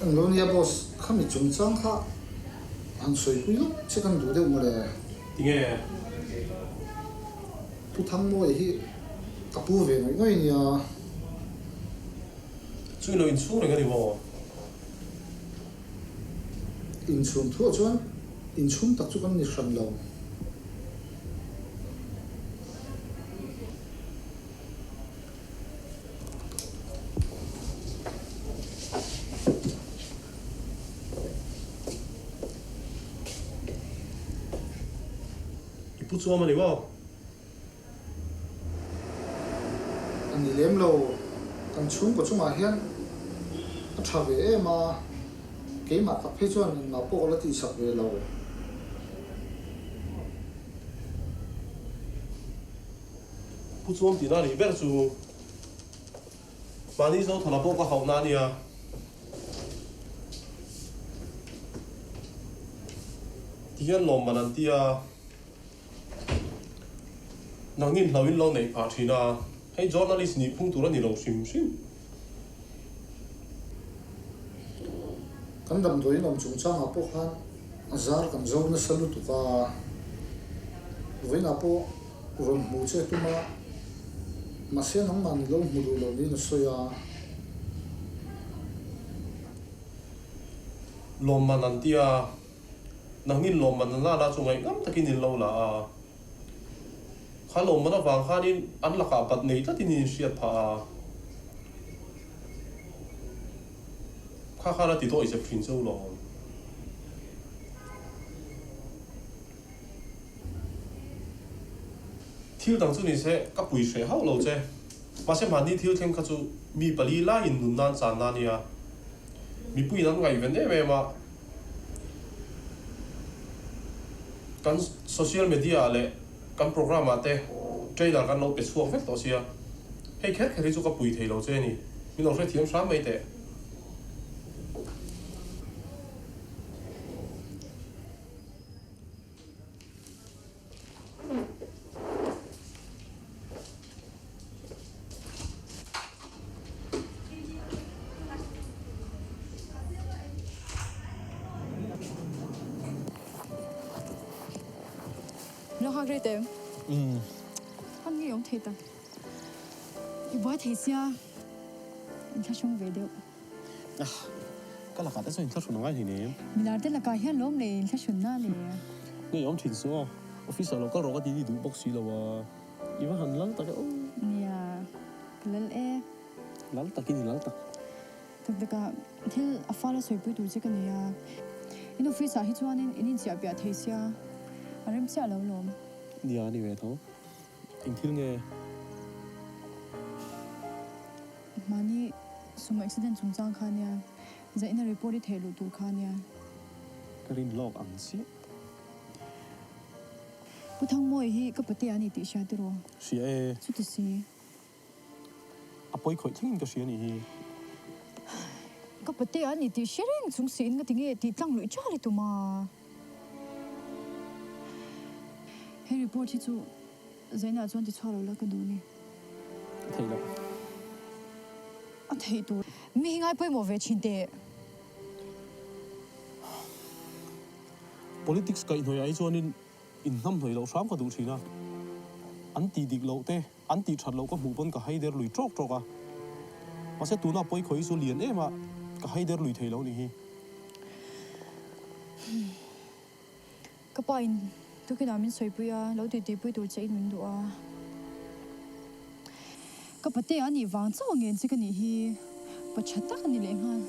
Englo nia boss, khami chungchang kha han sawipui lawk che kan duh deuh mawle. Tinge? Pu Thangmawia hi ka pu ve ngawih ngawih nia. Chu ilo inchhung reng a ni maw? Inchhung thuah chuan inchhung tak chu kan ni hran lo. I pu chuam a ni maw? A ni lem lo, kan chhungkaw chungah hian a tha ve em a, keimah tak phei chuan engmah pawh ka la tihsak ve lo. Pu chuam tihna nih ber chu mahni Zothana pawh ka hauhna a nia. Tihian lawmman an ti a. Nangnin hlo in lo neih phah thin a, hei journalist nih phung tur a ni lo hrim hrim. Kan damdawiin awm chungchangah pawh khan a zar kan zo nasa lutuk a, vawiinah pawh rawn hmu che tum a, mahse nangmah ni lo hmu duh lo niin a sawi a. Lawmman an ti a. Nangnin lawmman an la la chu ngaihngam takin in lo la a. Kha lawmman avang khanin an lakah bat nei tlatin in inhriat phah a. Kha khan a ti dawih zep thin cheu lawm. Thil dang chu nise ka pui hreh hauh lo che. Mahse mahni thil thleng kha chu mi pali laiin nun nan chan na nia. Mipuiin an ngaihven em em a. Kan social media ah leh kan program ah te trailer kan lo pe chhuak vek tawh sia. Hei kher kher hi chu ka pui thei lo che a ni. Min lo hrethiam hram mai teh. Lo hak rei teh. Umm. Hman ngei awm thei tak. I buai thei sia in thlahrung ve deuh. Ah, ka lakah te chuan inthlahrun a ngai hleinem. Milar te lakah hian lawm leh inthlahrun na le. Ngei awm thin suh aw. Office ah lo kal rawh ka ti ni duh bawk si lo a. I va han lal tak e aw. Nia, ka lal e. Lal tak i ni lal tak. Tak takah thil a fal a sawipui tur che ka nei a. In office ah hi chuanin in inchiah piah thei sia, a rem chiah lo lawm. Nia, ni ve tho. Eng thil nge? Mahni sumo accident chungchang kha nia, zaina report i theih luh tur kha nia. Ka rin lawk ang chiah. Pu Thangmawi hi ka pate a ni tih hria tiraw? Hria e. Chuti si. A pawi khawih thlengin ka hria a nih hi. Ka pate a ni tih hre reng chung siin ka ti nge tih tlang luih ṭal i tum a. He report hi chu zaina chuan ti chhuak lo la ka duh ni. A theih loh. A theih tur. Mi hi ngai pawimawh ve thin teh. Politics kaihhnawih ah hi chuanin inhnamhnawih loh hram ka duh thin a. An tih dik loh te, an tih that loh ka hmuh pawn ka haider lui tawk tawk a. Mahse tuna pawikhawi hi chu lian em a, ka haider lui thei lo nih hi. Ka pa in tukinah min sawipui a, lo titipui tur che in min duh a. Ka pate a nih vang chauh ngen che ka nih hi, pa tha tak a ni lehnghal.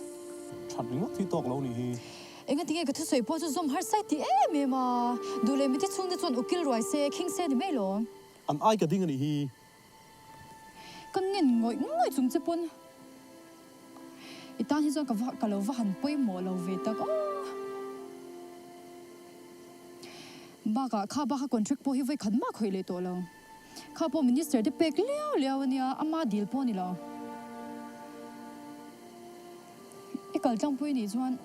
That ringawt hi tawk lo nih hi. Engatinge ka thusawi pawh chu zawm harsa i ti em em a, duh leh mite chhungte chuan ukil ruai se, khing se ni mai lo. An ai ka ding a nih hi. Ka ngen ngawih ngawih chung che pawn i tan hi chuan ka va ka lo va han pawimawh lo ve tak aw. Bakah kha bak a contract pawh hi vawi khat mah khawih leh tawh lo. Kha pawh minister te pek liau liau a nia, ama dil pawh a ni lo. I kal tlangpui nih chuan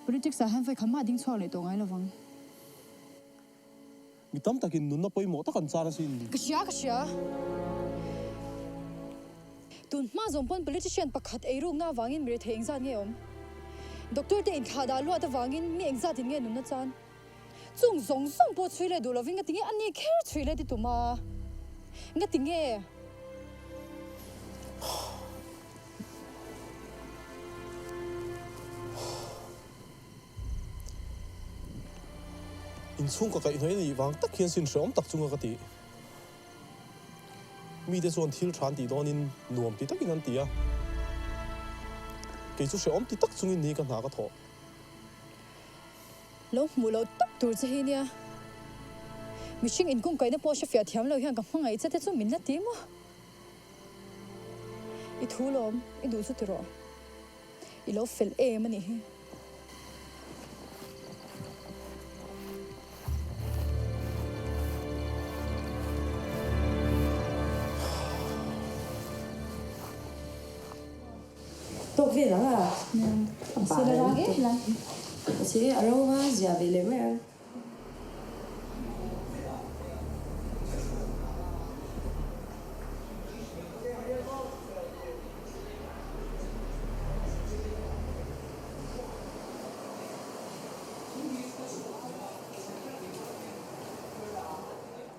politics ah hian vawi khat mah ding chhuak leh tawh ngai lovang. Mi tam takin nunna pawimawh tak an char asin. Ka hria, ka hria. Tun hma zawng pawn politician pakhat eirukna avangin mi rethei engzat nge awm? Doctor te inthlah dah luat avangin mi engzatin nge nunna chan? Chung zawng zawng pawh chhui leh duh lovin nga tinge a ni kher chhui leh ti tum a? Nga tinge? Inchhung ka kaihhnawih a nih vang tak hian sin hreawm tak chunga ka ti. Mite chuan thil tha an tih dawnin nuam ti takin an ti a. Kei chu hreawm ti tak chungin ni ka hna ka thawh. Lo hmuh loh tak tur che hi nia. Mihring inkungkaihna pawh hrefiah thiam lo hian ka hmangaih che te chu min la ti maw? I thu lawm, i duh chu ti rawh. I lo fel em a nih hi. Tawk vel ang a. A bal em lai. Mahse a ro a zia ve leh mai ang.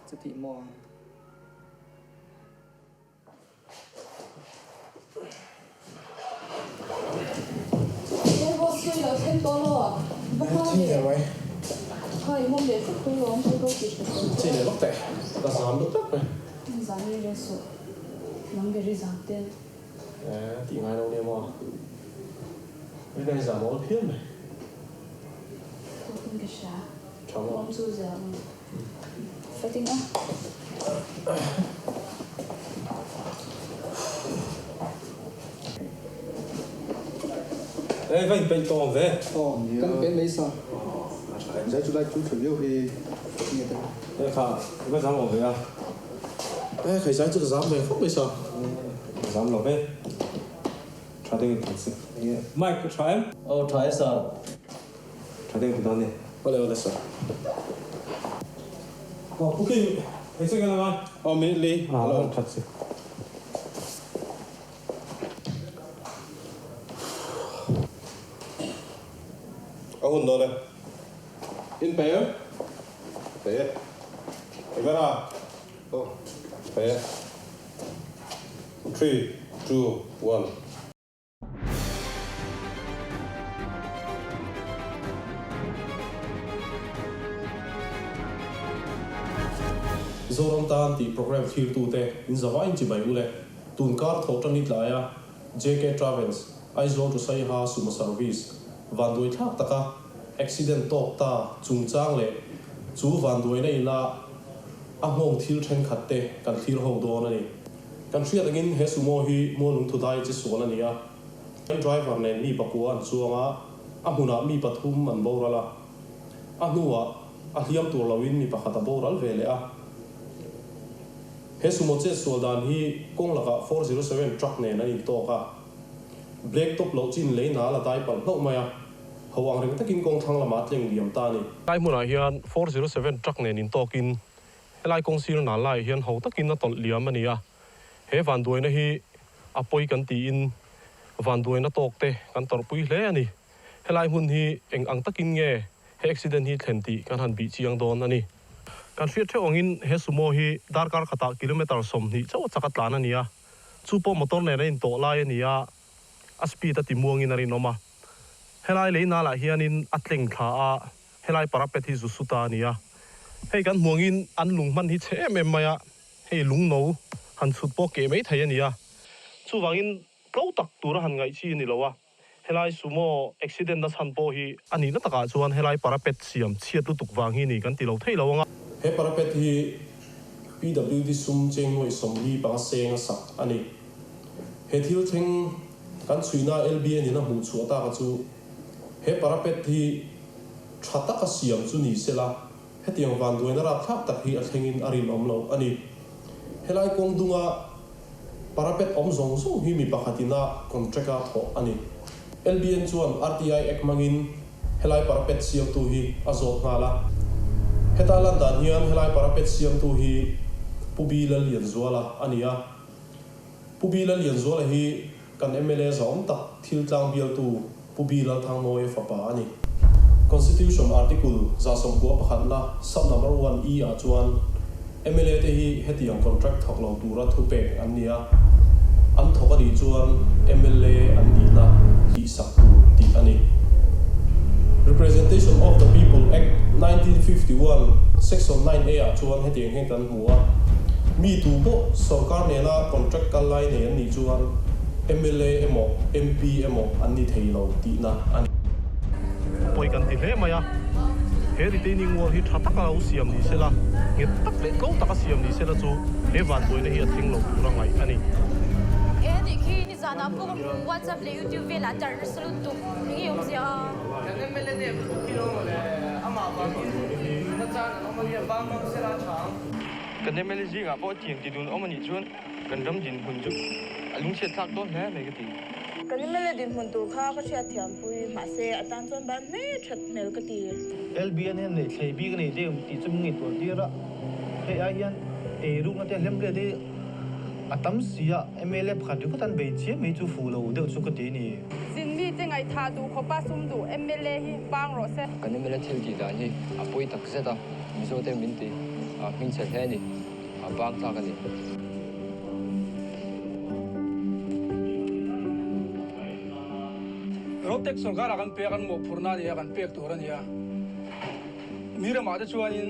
Chutih maw? He boss chu i lo thleng tawh lo. Va hma ve. Kha i mawm leh fek tur lawm hei ko tih hre tawh. Chi leh vak teh. Ka zam deuh tlat mai. Zam rei reng suh. Nang ber i zam tel. Eh tih ngai lo nia maw. Rin a i zam awl phian mai. Tawkin ka hria. Tha maw. Mawm chu zam. Fighting a. Ê va inpeih tawh ang ve. Aw, kan peih mai sa. Zai chu lai chu thlu viau hi nge te. Ê kha, va zam awm ve a. Ê khai zai chu ka zam ve khawp mai sa. Zam lo ve. Tha deuh in thawk si. Mic ka tha em? Aw tha e sir. Tha deuh ti dawn ni. Awle awle sir. Aw Pu King, hei chu engin a ngai? Aw minute li. Alo that si. A hun dawn e. In pe em? Pe e. Vera. Aw pe e. Three, two, one. Zoram tan tih programme thlirtute in zavaiin chibai u le. Tunkar thawh tan i tlaia JK Travels, Aizawl to Saiha Sumo Service vanduai thlak taka accident tawk ta chungchang leh chu vanduaina ina a nghawng thil thenkhat te kan thlir ho dawn a ni. Kan hriat angin he sumo hi Mualung Thudai chi sual a ni a, driver nen mi pakua an chuang a, a hmunah mi pathum an boral a, a hnuah a hliam tur loin mi pakhat a boral ve leh a. He sumo chet sual dan hi kawng lakah 407 truck nen an intawk a, black top loh chin lei nal a dai palh hlauh mai a, ho ang reng takin kawng thlang lamah a tleng liam ta a ni. Lai hmunah hian 407 truck nen intawkin Helai kawng sir nal laiah hian ho takin a tawlh liam a ni a. He vanduaina hi a pawi kan tiin vanduaina tawk te kan tawrhpui hle a ni. Helai hmun hi eng ang takin nge he accident hi thlen tih kan han bih chiang dawn a ni. Kan hriat theuh angin he sumo hi darkar khatah kilometre 20 chauh a chak a tlan a ni a, chu pawh motor nen a intawh lai a ni a, a speed a ti muangin a rinawm a. Helai lei nalah hianin a tleng thla a, helai parapet hi zu su ta a ni a. Hei kan hmuangin an lung hman hi chhe em em mai a, hei lung no han chhut pawh keh mai thei a ni a. Chuvangin tlo tak tura han ngaih chi a ni lo a. Helai sumo accident na chhan pawh hi a nihna takah chuan helai parapet siam chhiat lutuk vang hi ni kan ti lo thei lo ang a. He parapet hi PWD sum cheng nuaih 45 seng a sak a ni. He thil thleng kan chhuina LBN in a hmuh chhuah taka chu he parapet hi tha taka siam chu ni sela hetiang vanduaina rapthlak tak hi a thlengin a rinawm lo a ni. Helai kawng dunga Parapet awm zawng zawng hi mi pakhatin a contract a thawh a ni. LBN chuan RTI Act hmangin helai parapet siamtu hi a zawt nghal a. Heta lan dan hian helai parapet siamtu hi Pu B Lallianzuala a ni a. Pu B Lallianzuala hi kan mla zahawm tak thil tlang bialtu Pu B Lalthangmawia fapa a ni. Constitution Article 191 na sub number one E ah chuan mla te hi hetiang contract thawk lo tura thupek an ni a, an thawk a nih chuan mla an nihna hlihsak tur tih a ni. Representation of the People Act 1951 Section 9 A ah chuan hetiang hian kan hmu a, mi tu pawh sorkar nena contract kal lai nei an nih chuan mla emaw MP emaw an ni thei lo tihna a ni. Pawi kan ti hle mai a, he retaining wall hi tha taka lo siam ni sela, nghet tak leh tlo taka siam ni sela chu he vanbuaina hi a thleng lo tura ngaih a ni. E nih khi nizanah pawh ka hmu WhatsApp leh YouTube velah darh nasa lutuk eng nge awmzia a. Kan mla nep lutuk hi lo maw le, amah vangin nunna chan an awm a nia, bang bang sela tha ang. Kan mla zingah pawh tiang ti dun awm a nih chuan Kan ram dinhmun chu a lungchhiat thlak dawn hle mai ka ti. Kan mla dinhmun tur kha ka hriatthiampui, mahse a tan chuan ban hle that hmel ka ti. LBN hian neih thlei bik a nei deuh tih chu min ngaihtuah tir a, hei ai hian eirukna te hlemhle te a tam si a, mla pakhat ringawt an bei chiam mai chu fuh lo deuh chu ka ti a ni. Zin mite ngaihthah duh khawpa sum duh mla hi bang rawh se. Kan mla thil tih dan hi a pawi tak zet a, Mizote min ti hmingchhe hle a ni. A bang tlak a ni. Road tax sorkar ah kan pek an mawhphurhna a ni a, kan pek tur a ni a. Mi ramah te chuanin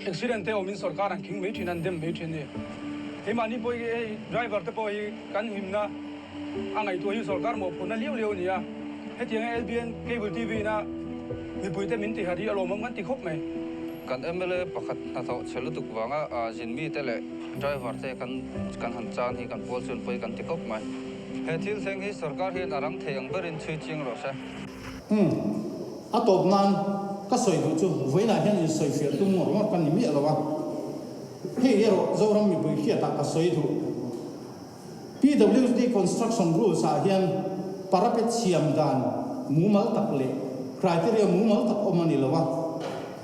accident te awmin sorkar an khing mai thin a, an dem mai thin a ni. Keimahni pawh hi hei driver te pawh hi kan himna a ngaihtuah hi sorkar mawhphurhna liau liau a ni a. Hetianga LBN Cable TV ina mipuite min tiharh hi a lawmawm kan ti khawp mai. Kan mla pakhat hnathawh chhe lutuk vanga zin mite leh driver te kan kan han chan hi kan pawl chuan pawi kan ti khawp mai. He thil thleng hi sorkar hian a rang thei ang berin chhui chiang rawh se. Umm, a tawp nan ka sawi duh chu vawiinah hian insawifiah tum ngawr ngawr ka ni miah lo a. Hei erawh Zoram mipui hriatah ka sawi duh. PWD Construction Rules ah hian parapet siam dan mumal tak leh criteria mumal tak awm a ni lo a.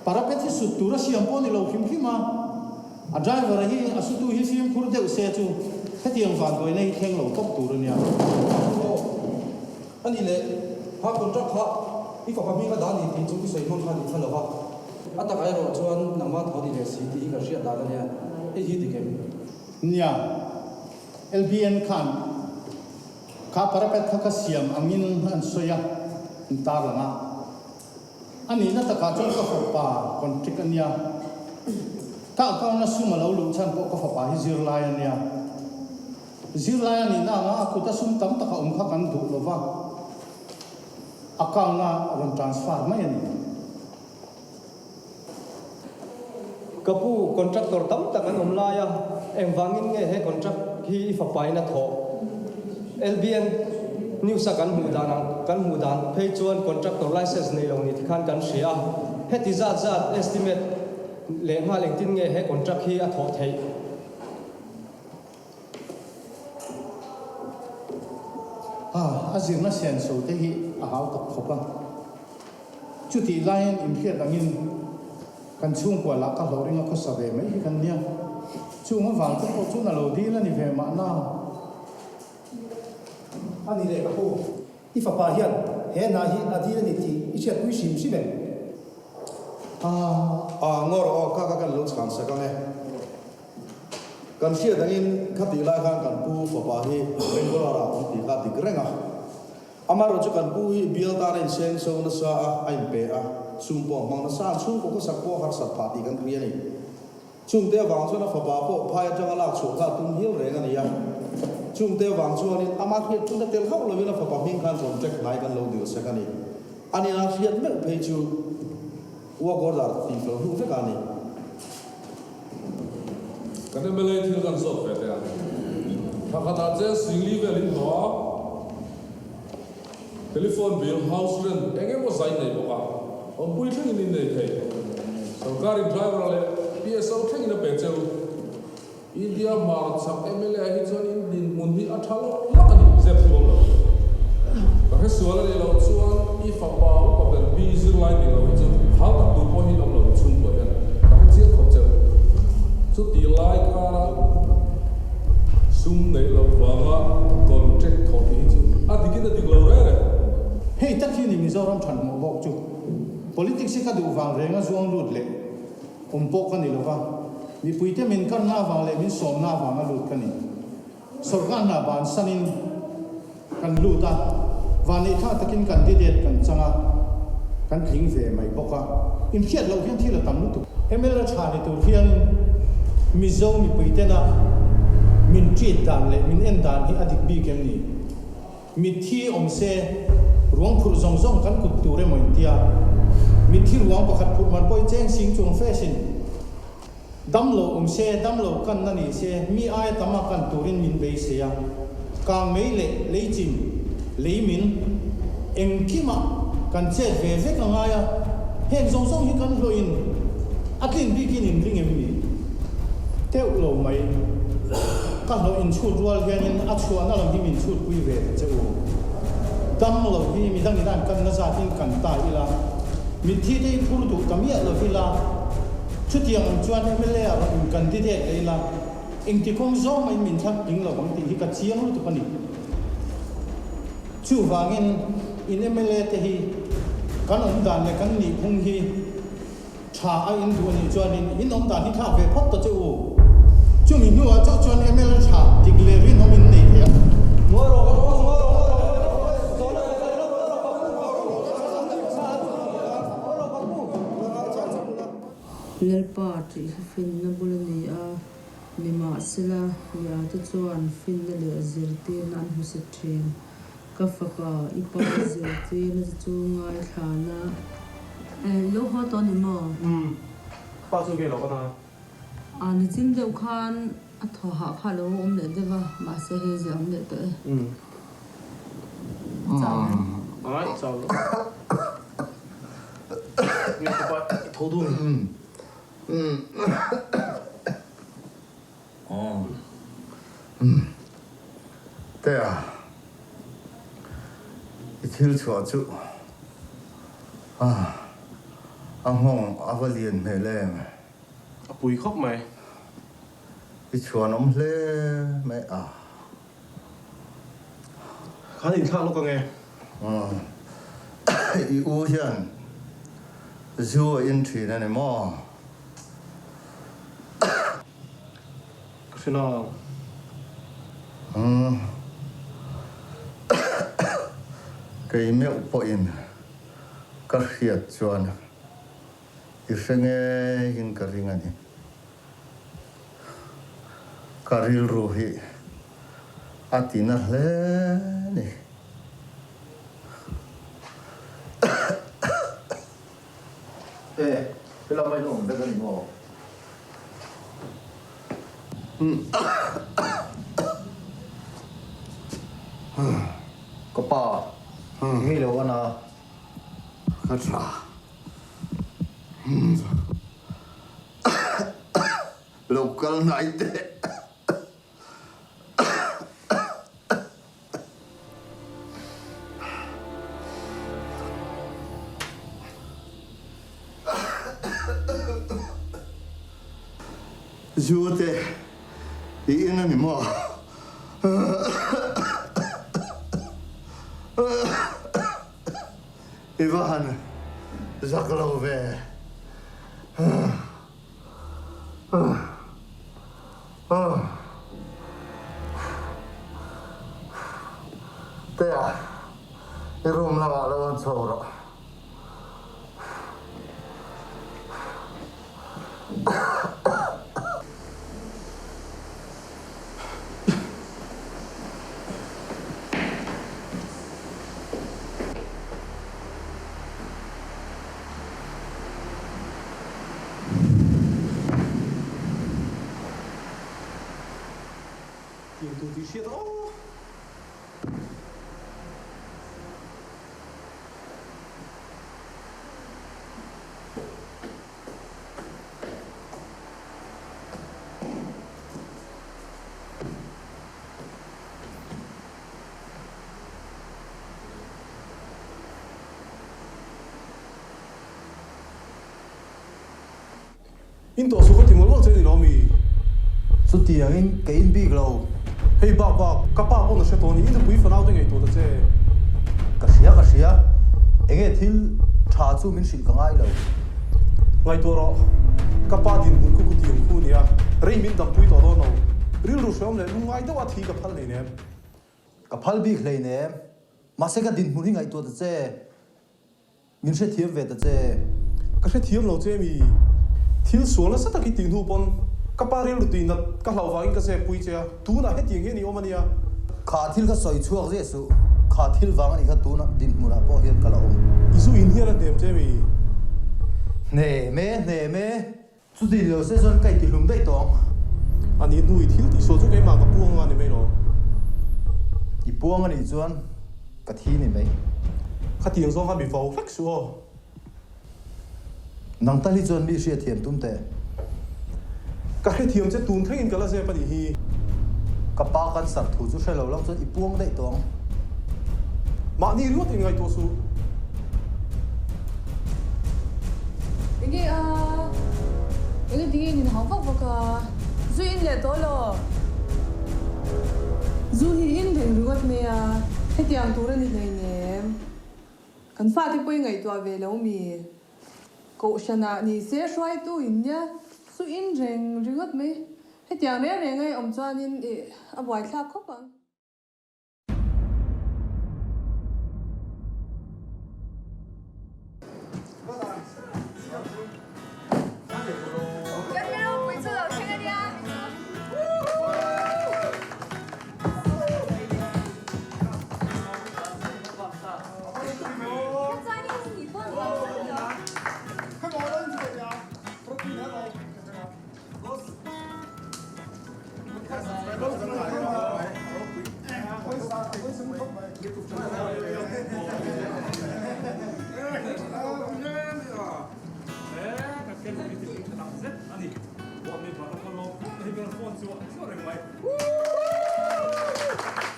Parapet hi sut tur a siam pawh a ni lo hrim hrim a, a driver hi a sutu hi fimkhur deuh se chu hetiang vanduaina hi thleng lo tawp tur a nia. Aw, a ni leh, kha contract kha i fapa hming a dah a ni tih chu i sawi hmang kha a ni kha lo va. A takah erawh chuan nangmah tho ni leh si tih hi ka hriat dan a nia, hei hi dik em? Nia, LBN khan kha parapet kha ka siam angin an sawi a, an tarlang a. A nihna takah chuan ka fapa contract a nia. Ka account-a sum a lo luh chhan pawh ka fapa hi zirlai a nia. Zirlai a nihna anga a kuta sum tam tak a awm kha kan duh lova, account-a rawn transfer mai a ni. Ka pu, contractor tam tak an awm lai a, engvangin nge he contract hi i fapain a thawh? LBN News a kan hmuh dan ang kan hmuh dan phei chuan contractor license nei lo ni tikhan kan hria a, heti zat zat estimate leh nghal engtin nge he contract hi a thawh theih? A zirna senso te hi a hau tak khawp a. Chutih laiin inhriat angin kan chhungkua lah ka hlawh ringa khawsa ve mai hi kan nia. Chung avang te pawh chuan a lo dil a ni ve mahna. A ni leh ka pu, i fapa hian he hna hi a dil a ni tih i hriatpui hrim hrim em? A, ngaw rawh aw, ka ka kan lo chhan sak ang e. Kan hriat angin khatih lai khan kan pu fapa hi Bengal ah awm tih kha dik reng a. Amaherawhchu kan pu hi bial tan a inseng so nasa a, a inpe a, sum pawh a hmang nasa a, chhungkaw khawsak pawh a harsat phah tih kan hria a ni. Chungte avang chuan a fapa pawh phai atanga lak chhuah kha a tum hial reng a ni a. Chungte avang chuanin ama hriat tuna tel hauh lovin a fapa hming khan contract hnai kan lo dil sek a ni. A nina hriat meuh phei chu work order tih fel hnu vekah a ni. Kan mla thil kan zawt ve teh ang. Thla khatah cheng singli vel in hlawh a, telephone bill, house rent eng emaw zai nei bawk a, awmpui thlengin in nei thei. Sorkarin driver leh PSO thlengin a pe cheu. India hmarchhak mla hi chuan in dinhmun hi a tha lo lak a ni, zep thu awm lo. Ka hre sual a nih loh chuan i fapa upa ber bi zirlai tih loh hi chu hau tak tur pawh hi awm lo chhungkua hian ka hre chiang khawp cheu. Chuti lai kara sum neih loh vanga contract thawh tih hi chu a dikin a dik lo reng reng. Hei tak hi ni Mizoram thanhmawh bawk chu. Politics hi ka duh vang renga zuang lut leh. Awm pawh ka ni lo va, mipuite min karna avang leh min sawmna avanga lut ka ni. Sorkar hna bansanin kan lut a, vanneihthla takin candidate kan chang a, kan tling ve mai bawk a. Inhriat loh hian thil a tam lutuk. Mla tha ni tur hian Mizo mipuitena min treat dan leh min en dan hi a dik bik em ni? Mitthi awm se, ruang phurh zawng zawng kan kut tur emaw intia. Mitthi ruang pakhat phurh man pawh i cheng sing chuang fe sin. Dam lo awm se, dam lo kan na ni se, mi aia tam a kan turin min beisei a. Kang mei leh lei chim, lei min, engkimah kan chet ve vek a ngai a. Heng zawng zawng hi kan hlawhin a tlin bikin in ring em ni? Teuh lo mai. Ka hlawh inchhut rual hianin a chhuahna lam hi min chhutpui ve ta che u. Dam lo hi midang in an kanna zatin kan ta ila, mitthi te hi phur duh ta miah lo ila, chutiang ang chuan mla ah rawn in candidate leh ila, engti kawng zawng mahin min thlak tling lo ang tih hi ka chiang lutuk a ni. Chuvangin in mla te hi kan awm dan leh kan nihphung hi, Tha a in duh a nih chuanin in awm dan hi thlak ve phawt ta che u. Chumi hnuah chauh chuan mla tha dik leh rinawm in nei thei ang. Lalpa tih hi finna bul a ni a, nimahsela miate chuan finna leh zirtirna an hmusit thin. Ka fapa, i pa zirtirna te chu ngaithla la. Eh, i lo haw tawh ni maw? Umm, ka pa chu nge lo ka na? A, nichin deuh khan a thaw hah kha a lo awm leh deuh a, mahse hei zia awm leh tawh e. Umm. A chau em? Ai, chau lo. Nge ka pa, i tho dun? Umm. Umm. Aw. Umm. Tea, i thil chhuah chu a a nghawng a va lian hmel em? A pui khawp mai. I chhuan awm hle mai a. Khan inthlak lawk ange. Umm. I u hian zu a in thin a ni maw? Ka hre nang. Umm. Kei meuh pawhin ka hriat chuan i hre ngeiin ka ring a ni. Ka rilru hi a ti na hle ni. E, helama in awm vek a ni maw? Ka pa, ngei lo a na. Ka tha. Lo kal hnai teh. Zu te. I in a ni maw? I va han zak lo ve. Tea, i room lamah lo an chho rawh. Tiang tur tih hriat aw. In tawh suh ka ti mawlh mawlh che ni lo mi? Chutiangin ka in bik lo. Hei bak bak, ka pa pawn a hre tawh ni, i nupui fanau te ngaihtuah ta che. Ka hria ka hria, enge thil tha chu min hrilh ka ngai lo. Ngaihtuah rawh, ka pa dinhmun khu kutiang khu nia, rei min dampui tawh dawn lo. Rilru hreawm leh lungngai deuh a thi ka phal hleinem. Ka phal bik hleinem, mahse ka dinhmun hi ngaihtuah ta che. Min hrethiam ve ta che. Ka hrethiam lo che mi. Thil sual nasa tak i tih hnu pawn ka pa rilru tui nat ka hlauh vangin ka zep pui che a, tunah hetiang hian i awm a nia. Kha thil ka sawi chhuak zeh suh, kha thil vang a nih kha tunah dinhmunah pawh hian ka la awm. I zu in hian a hnem che mi. Hnem e, hnem e. Chuti lo se chuan ka intihlum daih tawh ang. A nih hnu i thil tih sual chu keimah ka puang anga ni mai lo. I puang a nih chuan ka thi ni mai. Khatiang zawng kha mi vau hlek suh aw. Nang tal hi chuan mi hriathiam tum teh. Ka hrethiam che tun thlengin ka la zep a nih hi. Ka pa kan sarh thu chu hre lo lang chuan i puang daih tawh ang. Mahni ringawt in ngaihtuah suh. Enge a? Enge tinge in hau vak vak a? Zu in leh tawh lo. Zu hi in reng ringawt mai a, hetiang tur a ni hleinem. Kan fate pawh i ngaihtuah ve lo mi? Kohhranah ni se hruaitu in nia, zu in reng ringawt mai. Hetiang reng reng a i awm chuanin i a buaithlak khawp ang.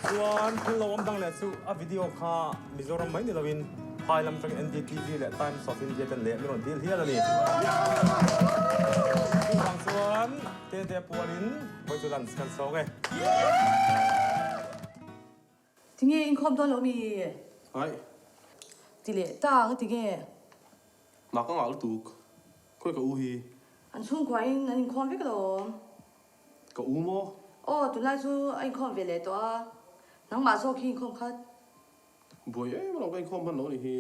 Chuan thil lo awm dang leh chu a video kha Mizoram mai ni loin phai lam atangin NDTV leh Times of India ten leh min rawn dil hial a ni. Chuvang chuan Tete pualin vawi chu lunch kan sawng e. Tinge inkhawm dawn lo mi? Aih. Ti leh ta ang tinge? Hna ka ngah lutuk. Khawi ka u hi? An chhungkuain an inkhawm vek alawm. Ka u maw? Aw, tunlai chu a inkhawm ve leh tawh a. Nangmah zawk hi inkhawm khat. Buai em alawm ka inkhawm hman lo ni hi.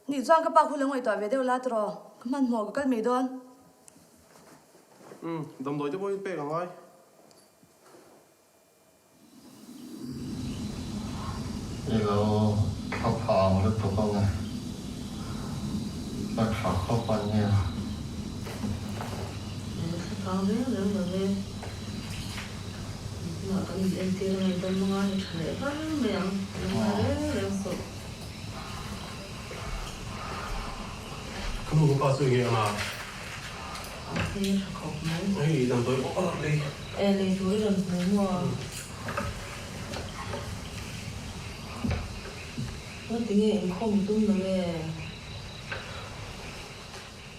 Nih chuan ka pa khu lo ngaihtuah ve deuh la tiraw, ka hmanhmawh ka kal mai dawn. Umm, damdawi te pawh hi pek a ngai. I lo thla phang lutuk ang e, ka tha khawp a nia. Thla phang reng reng lo e. Tunah kan in entir a ngaihdam anga i tha leh var mai ang, lo ngai reng reng suh. Ka nu ka pa chu enge ang a? A hmel tha khawp mai. Hei damdawi pawh ka rawn lei. E lei tur i rawn hmu maw? Ngatinge inkhawm tum lo e?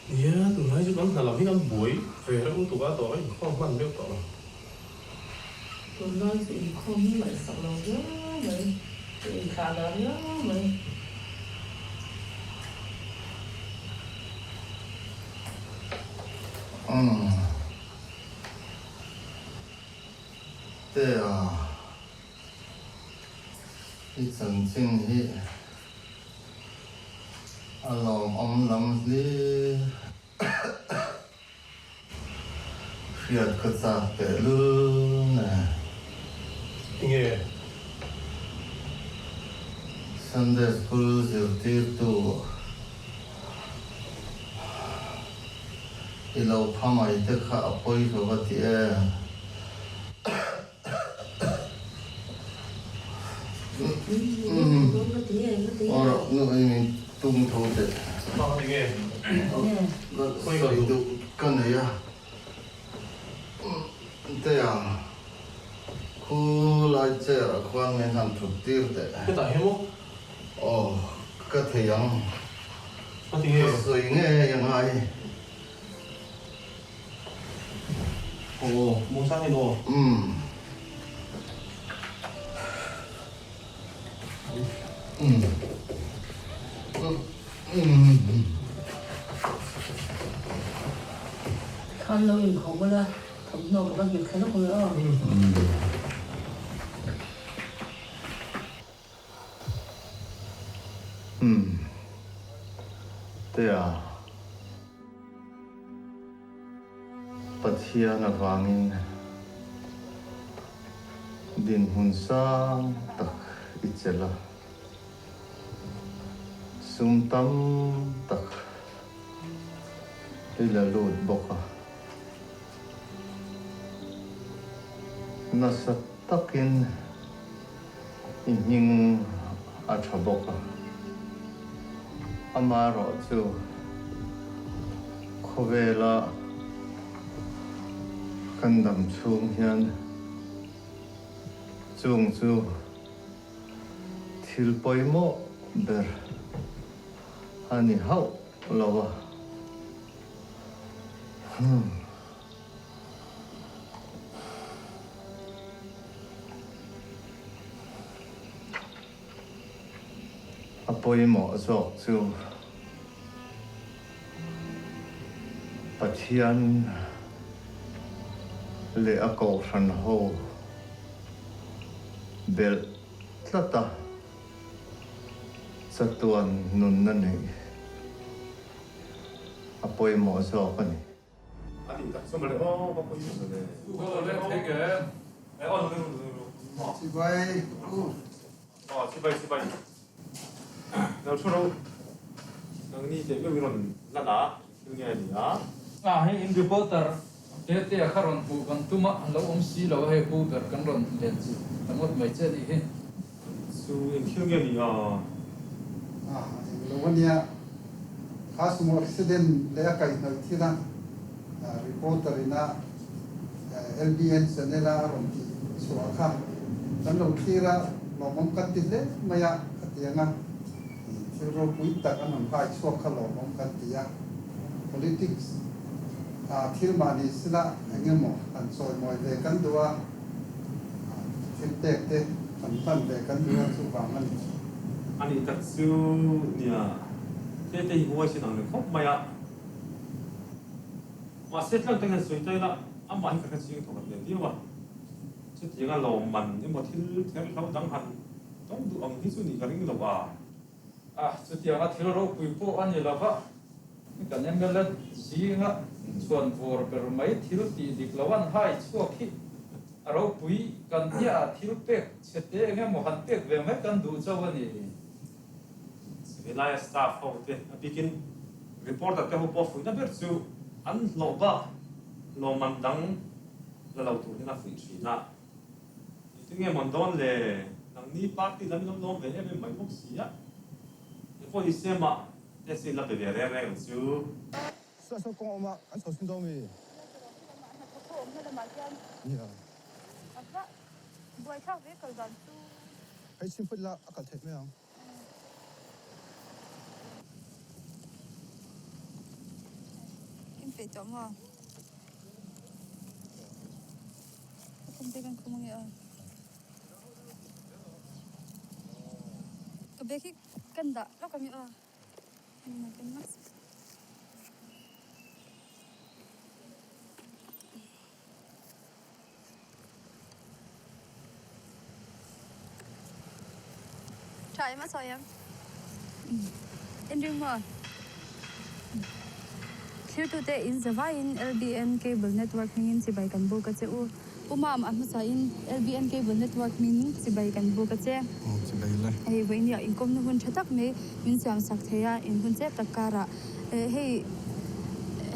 Nia, tunlai chu kan hna lam hi kan buai ve reuh lutuk a, tawh a inkhawm hman meuh tawh lo. Tunlai chu inkhawm hi ngaihsak lo viau mai, ka inthlah dah viau mai. Umm. Te a, i chanchin hi a lawmawm lam hlir. Hriat ka chak tehlul nen. Tinge? Sunday School zirtirtu i lo pha mai te kha a pawi ka va ti em? Tung tho teh. Sawi duh ka nei a. Te ang. Khu lai chair ah khuan min han thut tir teh. Hetah hian maw? Aw, ka thei ang. Ka sawi ngei a ngai. Aw, Musa hian aw. Umm. Umm. Umm. Khan lo inkhawh bawlh a, thawmhnaw ka va nghet thla lawk mai aw. Umm. Tea. Pathian avangin dinhmun sang tak i chelh a, sum tam tak i la lut bawk a. Nasa takin i hming a tha bawk a. Amaherawhchu, khawvela kan dam chhung hian chung chu thil pawimawh ber a ni hauh lo a. A pawimawh zawk chu Pathian leh a kohhran ho belh tlat a, chatuan nunna neih a pawimawh zawk a ni. Hei in reporter Tetea kha rawn hmuh kan tum a, an lo awm si lo a, hei pu ber kan rawn len chu ta ngawt mai che nih hi. Chu engthil nge ni a? A englo a nia, kha sumo accident leh a kaihhnawih thil a, reporter ina LBN channel a a rawn tih chhuah kha kan lo thlir a, lawmawm kan ti hle mai a, khatiang a thil ropui tak an rawn hai chhuak kha lawmawm kan ti a, politics ah thil mahni sila eng emaw han chawimawi ve kan duh a. Thil pek te kan hman ve kan duh a chuvang a ni. A nih tak chu nia, te te hi huai sin ang reng khawp mai a. Mahse tlang tang hian sawi ta ila amah hi ka hre ching thawk a hmel viau a. Chutianga lawmman emaw thil ther hlo dang han tawng duh ang hi chu nih ka ring lo a. A, chutianga thil ropui pawh a ni lova, kan mla zinga chuan vawr ber mai thil tih dik lo an hai chhuak hi a ropui kan hniah thil pek chhe te eng emaw han pek ve mai kan duh chauh a ni. Helaia staff ho te a bikin reporter te ho pawh fuihna ber chu an hlawh bak lawmman dang la lo tur hian a fuih thin a. Engtin nge mawn dawn le? Nangni party lam in awm lawm ve em em mai bawk si a. He pawh hi sema test in la pe ve reng reng ang chu. Suah saw kawng a awm a, kan chho chhun dawn mi? Nia. Hei chhim phut ila a kal theih mai ang. In peih tawh maw? Khum te kan khum ange a. Ka bag hi kan dah lawk ange a. Tha em a sawi em? Inring maw? Thlirtute in zavaiin LBN Cable Network hmingin chibai kan buk a che u. Pu Mam, a hmasain LBN Cable Network hming chibai kan buk a che. Chibai le. Hei vawinia inkawmna hun tha tak mai min siam sak thei a, in hun chep tak karah hei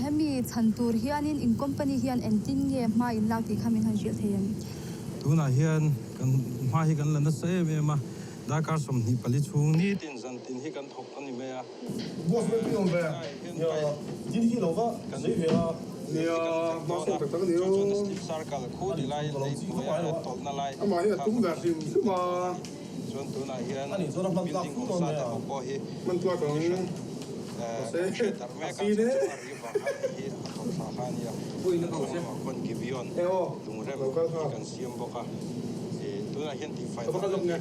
hemi chhan tur hianin in company hian engtin nge hma in lak tih kha min han hrilh thei em? Tunah hian kan hma hi kan la nasa em em a, darkar 24 chhung nitin zantin hi kan thawk a ni mai a. Boss vel pui awm ve nia din hi lo va zei ve a. Nia hma sawn tak tak a ni o. Amah hi a tum ve hrim hrim a. A nih chuan a hman tlak fu dawn mai a. Hman tlak ang. Mahse a sin e. E aw lo kal kha. Ka va kal lawk nge.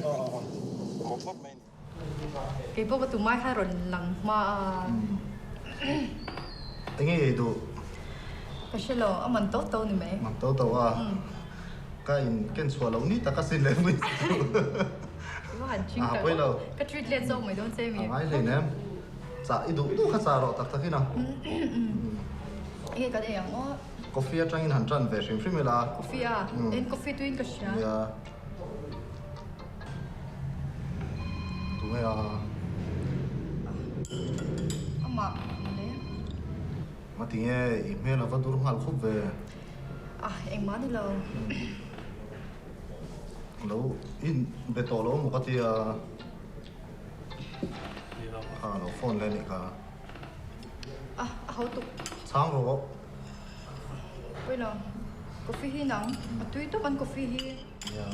Kei pawh ka tumai kha rawn lang hma a. Enge ei duh? Ka hre lo, a man to to ni mai. Man to to a? Ka in ken chhuah loh ni tak a sin leh mai chu. I va han ching tak aw. Ka treat let zawk mai dawn che mi. A ngai hlei nem. Chah i duh duh kha chah rawh tak tak in a. Enge kan ei ang aw? Coffee atangin han tan ve hrim hrim ila. Coffee a? En coffee tuin ka hria. Nia. Tunge a? Amah le. Ma tinge i hmel a va dur nghal khup ve. Ah, engmah ni lo. Lo in be tawh lo maw ka tia. Kha lo phone le nih kha. Ah, a ho tuk. Chhang rawh. Pawi lo. Coffee hi nang. A tui tawp an coffee hi. Nia.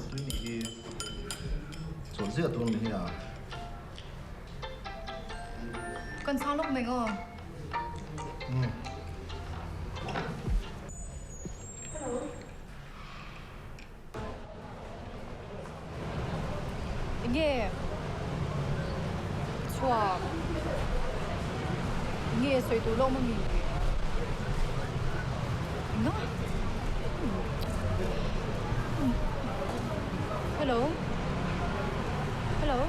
Tui nih hi. Chawlh ziah tur ni hi a. Kan chhang lawk mai ngaw. Umm. Hello. Enge chhuak enge sawi tur lawm ami enga hello hello.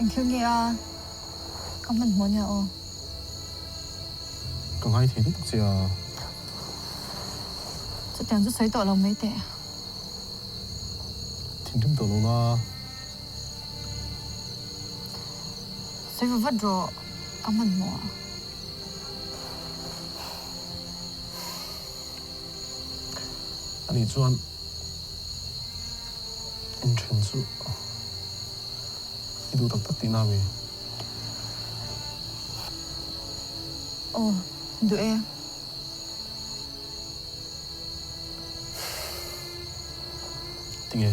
Engthil nge a ka hmanhmawh nia aw. Ka ngai thei lutuk che a. Chutiang chu sawi tawh lo mai teh. Thinrim tawh lo la. Sawi va vat rawh ka hmanhmawh a. Ani chuan inthen chu i duh tak tak tihna ami? Aw, duh e. Tinge?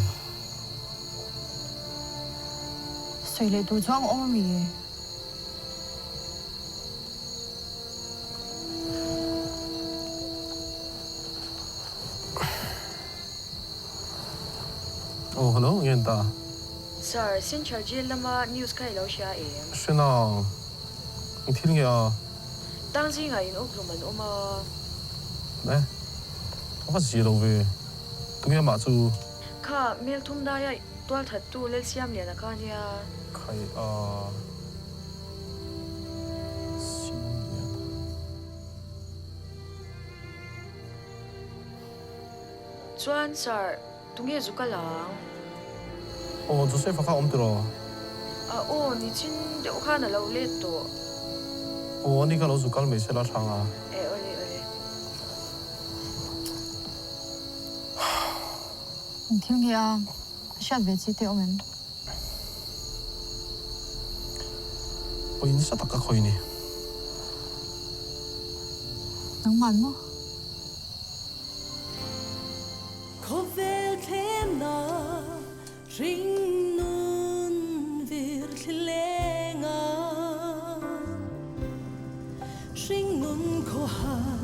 Sawi leh tur chuang awm ami? Aw hello nge an ta? Sir, Central Jail lama news kha i lo hria em? Hre nang. Eng thil nge a? Tang zingah in awkhlum an awm a. Eh, a va zia lo ve. Tunge amah chu? Kha, mel thum daia tualthattu Lalsiamliana kha ania. Khai a Siamliana. Chuan Sir, tunge zu kal ang? Aw, Joseph-a kha awm tiraw? A aw, nichin deuh khan a lo let tawh. Aw, ani kha lo zu kal mai se la hrang a. E, awle, awle. Engthil nge a hriat ve chi te awm em? Pawi nasa tak ka khawih ni. Nangman maw? Khawvel thlemna hringnun vir thli lenga hringnun khawhar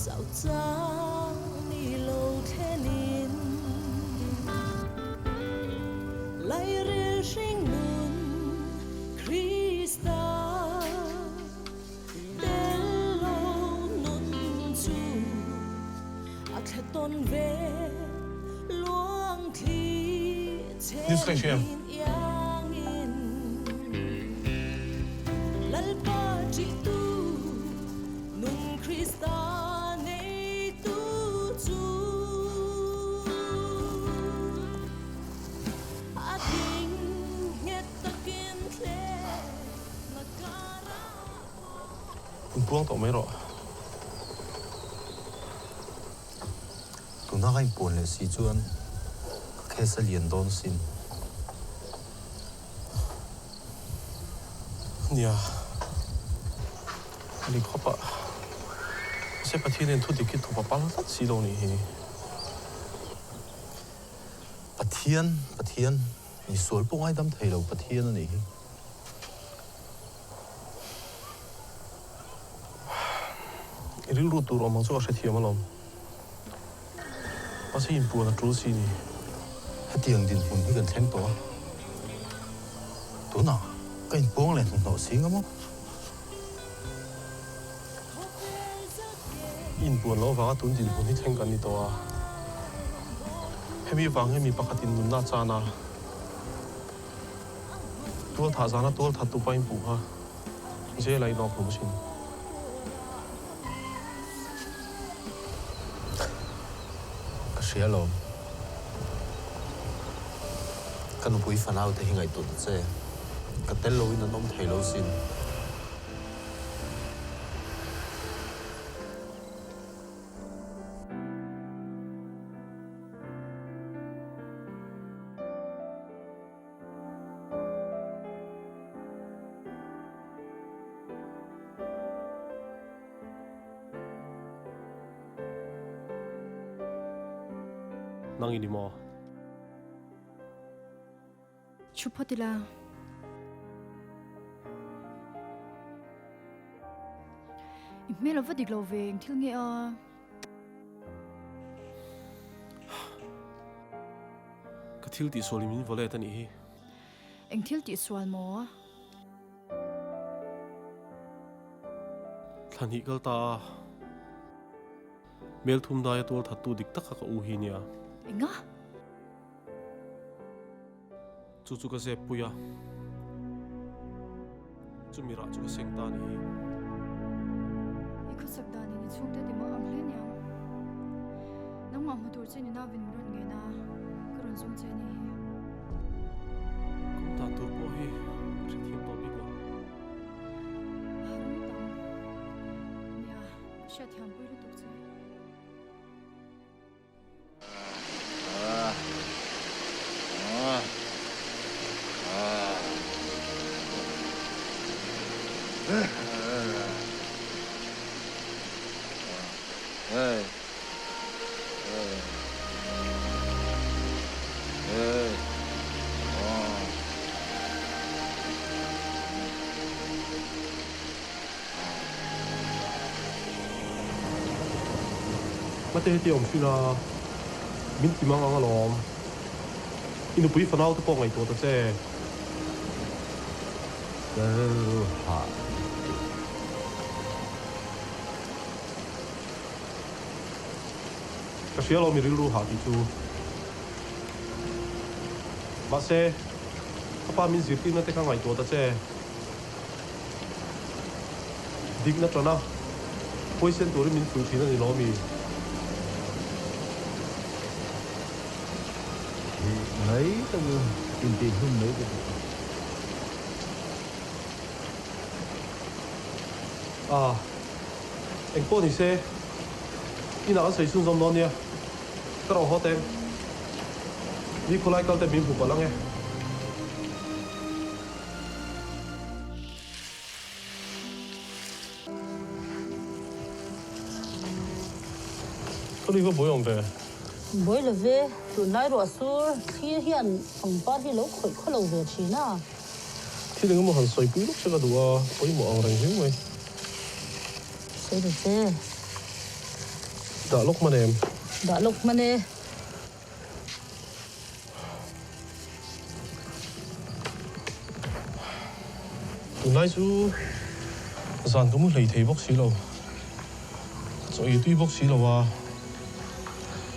chauh chang ni lo thlenin lairil hringnun Krista Tel lo nun chu a thla tawn ve luang thli che News ka hriam. Iangin Lalpa ṭihtu nun Krista neitu chu a ding nghet takin thle Inpuang tawh mai rawh. Tuna ka inpuan leh si chuan ka case a lian dawn sin. Nia, a ni khawp a. Mahse Pathian hian thu dik hi thawp a pal tlat si lo nih hi. Pathian, Pathian, misual pawh ngaidam thei lo Pathian a nih hi. I rilru tur awm ang chu a hrethiam alawm. Mahse inpuan a tul si ni. Hetiang dinhmun hi kan thleng tawh a. Tunah ka inpuang leh hnuhnawh si nga maw? I inpuan loh avanga tun dinhmun hi thleng kan ni tawh a. Hemi vang hi mi pakhatin nunna a chan a. Tual thah zana tual that tupa in puh kha jail ah in awk hlum thin. Ka hria alawm. Ka nupui fanau te hi ngaihtuah ta che. Ka tel loin an awm thei lo sin. Nang i ni maw? Thu phawt ila. I hmel a va dik lo ve, eng thil nge a? Ka thil tihsual in min vaw let a nih hi. Eng thil tihsual maw? Thla hnih kal ta a, Mel thum daia tual thattu dik taka ka u hi nia. Enga? Chu chu ka zep pui a, chumi rah chu ka seng ta a nih hi. I khawsak danin i chhungte ti mah ang hle niang. Nangmah hmu tur chin i nau in min rawn ngen a, ka rawn zawng che a nih hi. Ka awm dan tur pawh hi ka hrethiam tawh bik lo. A har ngawt ang. Nia, ka hriatthiam pui lutuk che. Mate heti awm thin a, min ti mang ang alawm. I nupui fanau te pawh ngaihtuah ta che. Ka rilru hah. Ka hria lo mi rilru hah tih chu. Mahse, ka pa min zirtirna te kha ngaihtuah ta che. Dikna ṭan a, huaisen turin min fuih ṭhin a ni lo mi? Hi mai ta chu intihhlum mai ka duh a. A, engpawh ni se, inah kan sawi chhunzawm dawn nia, ka rawn haw teng. Ni khawlai kal te min hmu palh ang e. Ka lui va buai awm ve. Buai lo ve, tunlai ruah sur thlir hian pangpar hi lo khawih khaw lo ve thin a. Thil engemaw han sawipui lawk che ka duh a, pawimawh ang reng viau mai. Sawi ta che. Dah lawk hman em? Dah lawk hman e. Tunlai chu zan ka mu hlei thei bawk si lo, ka chaw ei tui bawk si lo a,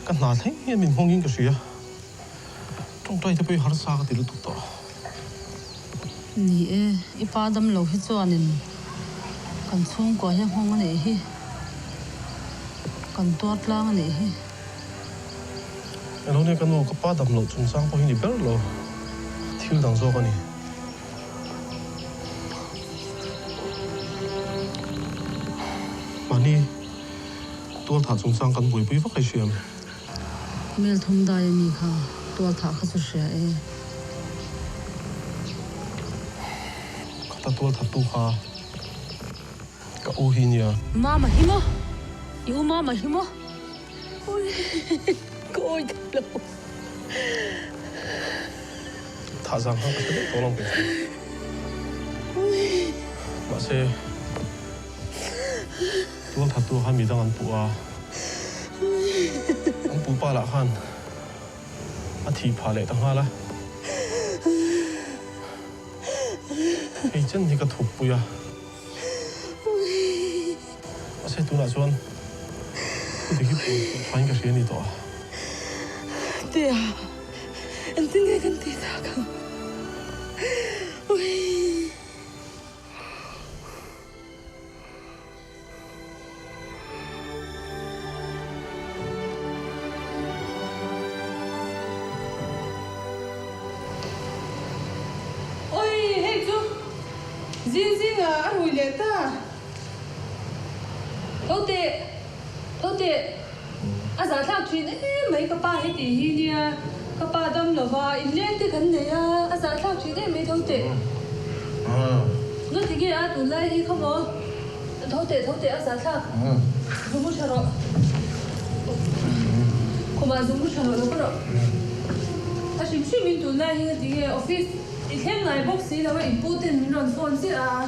ka hna thleng hian min nghawngin ka hria, tawngtai te pawh hi harsa ka ti lutuk tawh. Ni e, i pa dam lo hi chuanin kan chhungkua hi a nghawng a nih hi, kan tuar tlang a nih hi. Elo nia ka nu, ka pa dam loh chungchang pawh hi ni ber lo, thil dang zawk a ni. Mahni tualthah chungchang kan buaipui vak ai hriam. Mel thum dai a mi kha tualthah kha chu hria e. Khata tualthattu kha ka u hi nia. Mama hi maw? I u Mama hi maw? Ka awi thei lo. Thah zang kha ka hre daih tawh lo kei chu. Mahse, tual thattu khan midang an puh a, an puh pa lah khan a thih phah leh ta nghal a. Hei chen hi ka thup pui a. Mahse tunah chuan thu dik hi puan chhuah thain ka hria a ni tawh a. Tia, engtin nge kan tih tak ang? Ui. Oi, hei chu zing zing ah a rui leh ta. Tho teh, tho teh. A zahthlak thin em mai ka pa he tih hi nia, ka pa dam lova inleng te kan nei a, a zahthlak thin em mai tho teh. Nga ti nge a tunlai hi khaw maw? Tho teh, tho teh a zahthlak. Zungbu tha rawh. Khumah zungbu tha rawh lo ka rawh. A hrim hrim in tunlai hi nga ti nge office i thleng ngai bawk si lo a in pu ten min rawn phone chiah a.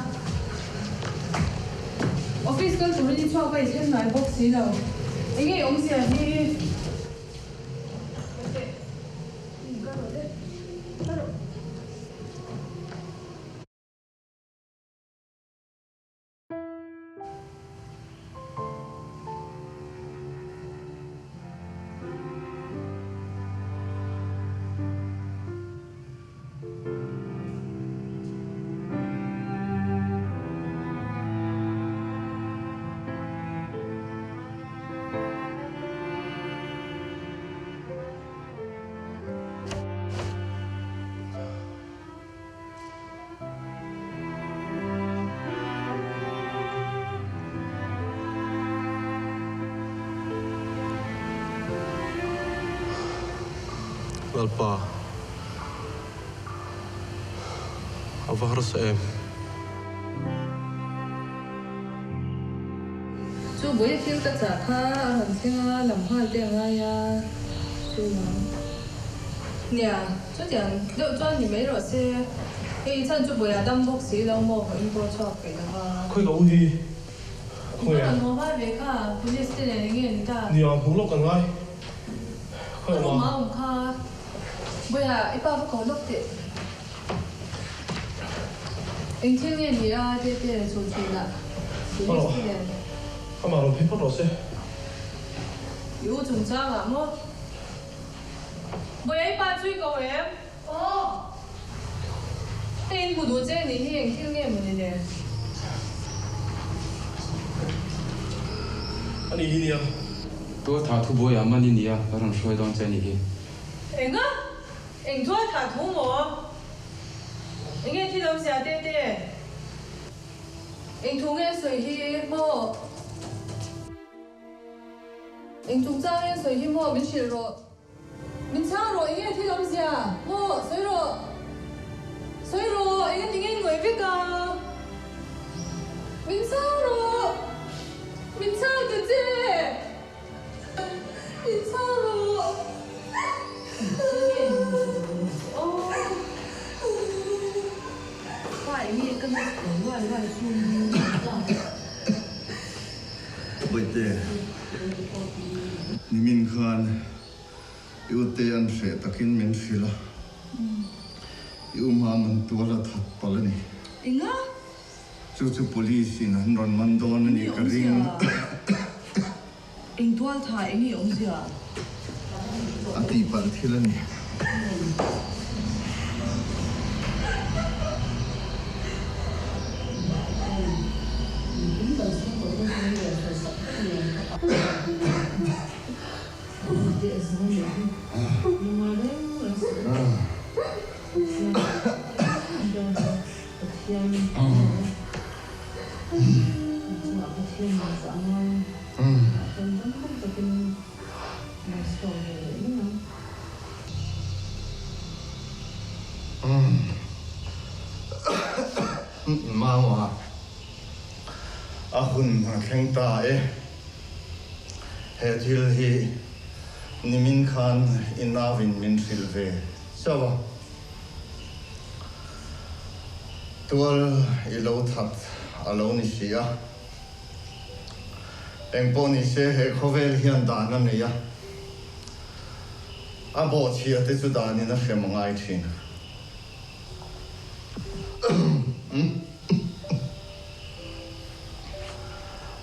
Office kal turin i chhuak a i thleng ngai bawk si lo. Enge i awmzia hi? Tho teh, ka rawh le. Ka rawh. Lalpa, a va harsa em? Chu buai thil ka chah kha a rawn thleng a, lam nghal te a ngai a, chu vang. Nia, chutiang deuh chuan ni mai rawh se. Hei chhan chu buai a dam bawk si lo maw ka in pawh chhuak peih lo va. Khawi ka u hi? Khawi a? Ka rawn haw hma ve kha, police te nen enge ni ta? Nia, hmuh lawk kan ngai. Khawi awm a? Ka room a awm kha. Buaia, i pa va ko lawk teh. Eng thil nge ni a Tete chhun chhunah police te nen? Amah rawn phei phawt rawh se. I u chungchangah maw? Buaia i pa chu i ko em? Aw. Hei in hmu duh che nih hi eng thil nge maw ni le? A ni hi nia. Tualthah thu buaiah man i nia ka rawn hruai dawn che nih hi. Enga? Eng tualthah thu maw? Enge thil awmzia Tete? Eng thu nge sawi hi maw? Eng chungchang nge sawi hi maw min hrilh rawh. Min chhang rawh enge thil awmzia maw sawi rawh. Sawi rawh enge ti nge ngawi vek a? Min chhang rawh. Min chhang ta che. Bawihte, nimin khan i ute an hreh takin min hrilh a, i uma man tual a that palh a ni. Enga? Chu chu police in an rawn man dawn a nih ka ring. Eng tual tha eng nge awmzia? A tihpalh thil a ni. Mama, a hun a thleng ta e. He thil hi nimin khan i nauin min hrilh ve chauh a. Tual i lo that a lo ni si a. Engpawh ni se he khawvel hian dan a nei a, a bawhchhia te chu danin a hrem a ngai thin.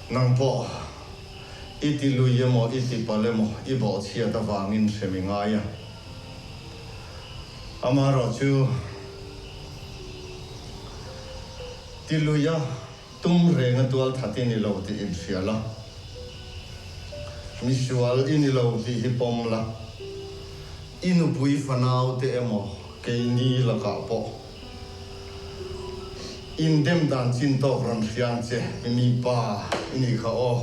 Nang pawh i ti lui emaw i ti palh emaw i bawhchhiat avangin hrem i ngai a. Amaherawhchu ti lui a. Tum reng a tual that i ni lo tih inhria la, misual i ni lo tih hi pawm la, i nupui fanau te emaw keini lakah pawh indem dan chin tawk rawn hria ang che, mi pa i nih kha aw.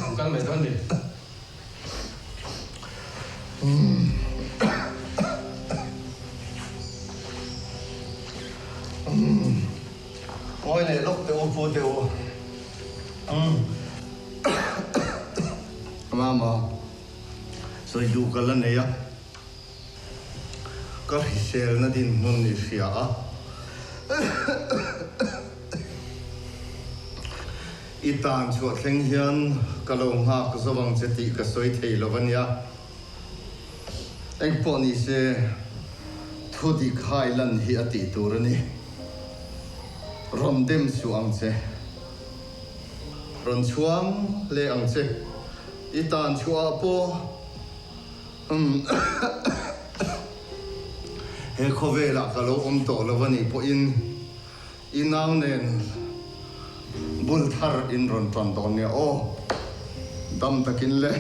An kal mai dawn ni. Ngawi leh lawk teh u pu teh u. Mama, sawi duh ka la nei a, ka hriselna dinhmun i hria a. I tan chhuah thleng hian ka lo nghak zo ang che tih ka sawi thei lo a nia. Engpawh ni se, thu dik hai lan hi a tih tur a ni. Rawn dem suh ang che. Rawn chhuang leh ang che. I tan chhuah ah pawh umm he khawvelah ka lo awm tawh lo a nih pawhin, I nau nen bul thar in rawn tan dawn nia aw, dam takin le.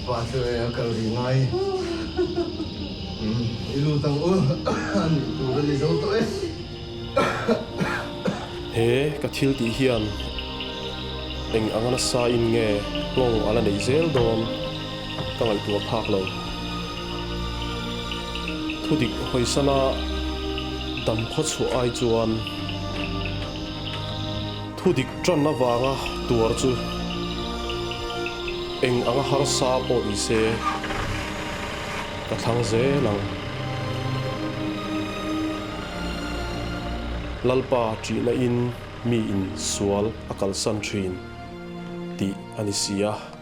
Pa chu e a kal rih ngai. I lut ang u, a nih tur a ni zo tawh e. He ka thil tih hian eng anga nasa in nge nghawng a la nei zel dawn ka ngaihtuah phak lo. Thudik hawisana dam khawchhuah ai chuan Thudik tan avanga tuar chu eng anga harsa pawh ni se ka thlang zel ang. Lalpa ṭihna in mi in sual a kalsan ṭhin tih a ni si a.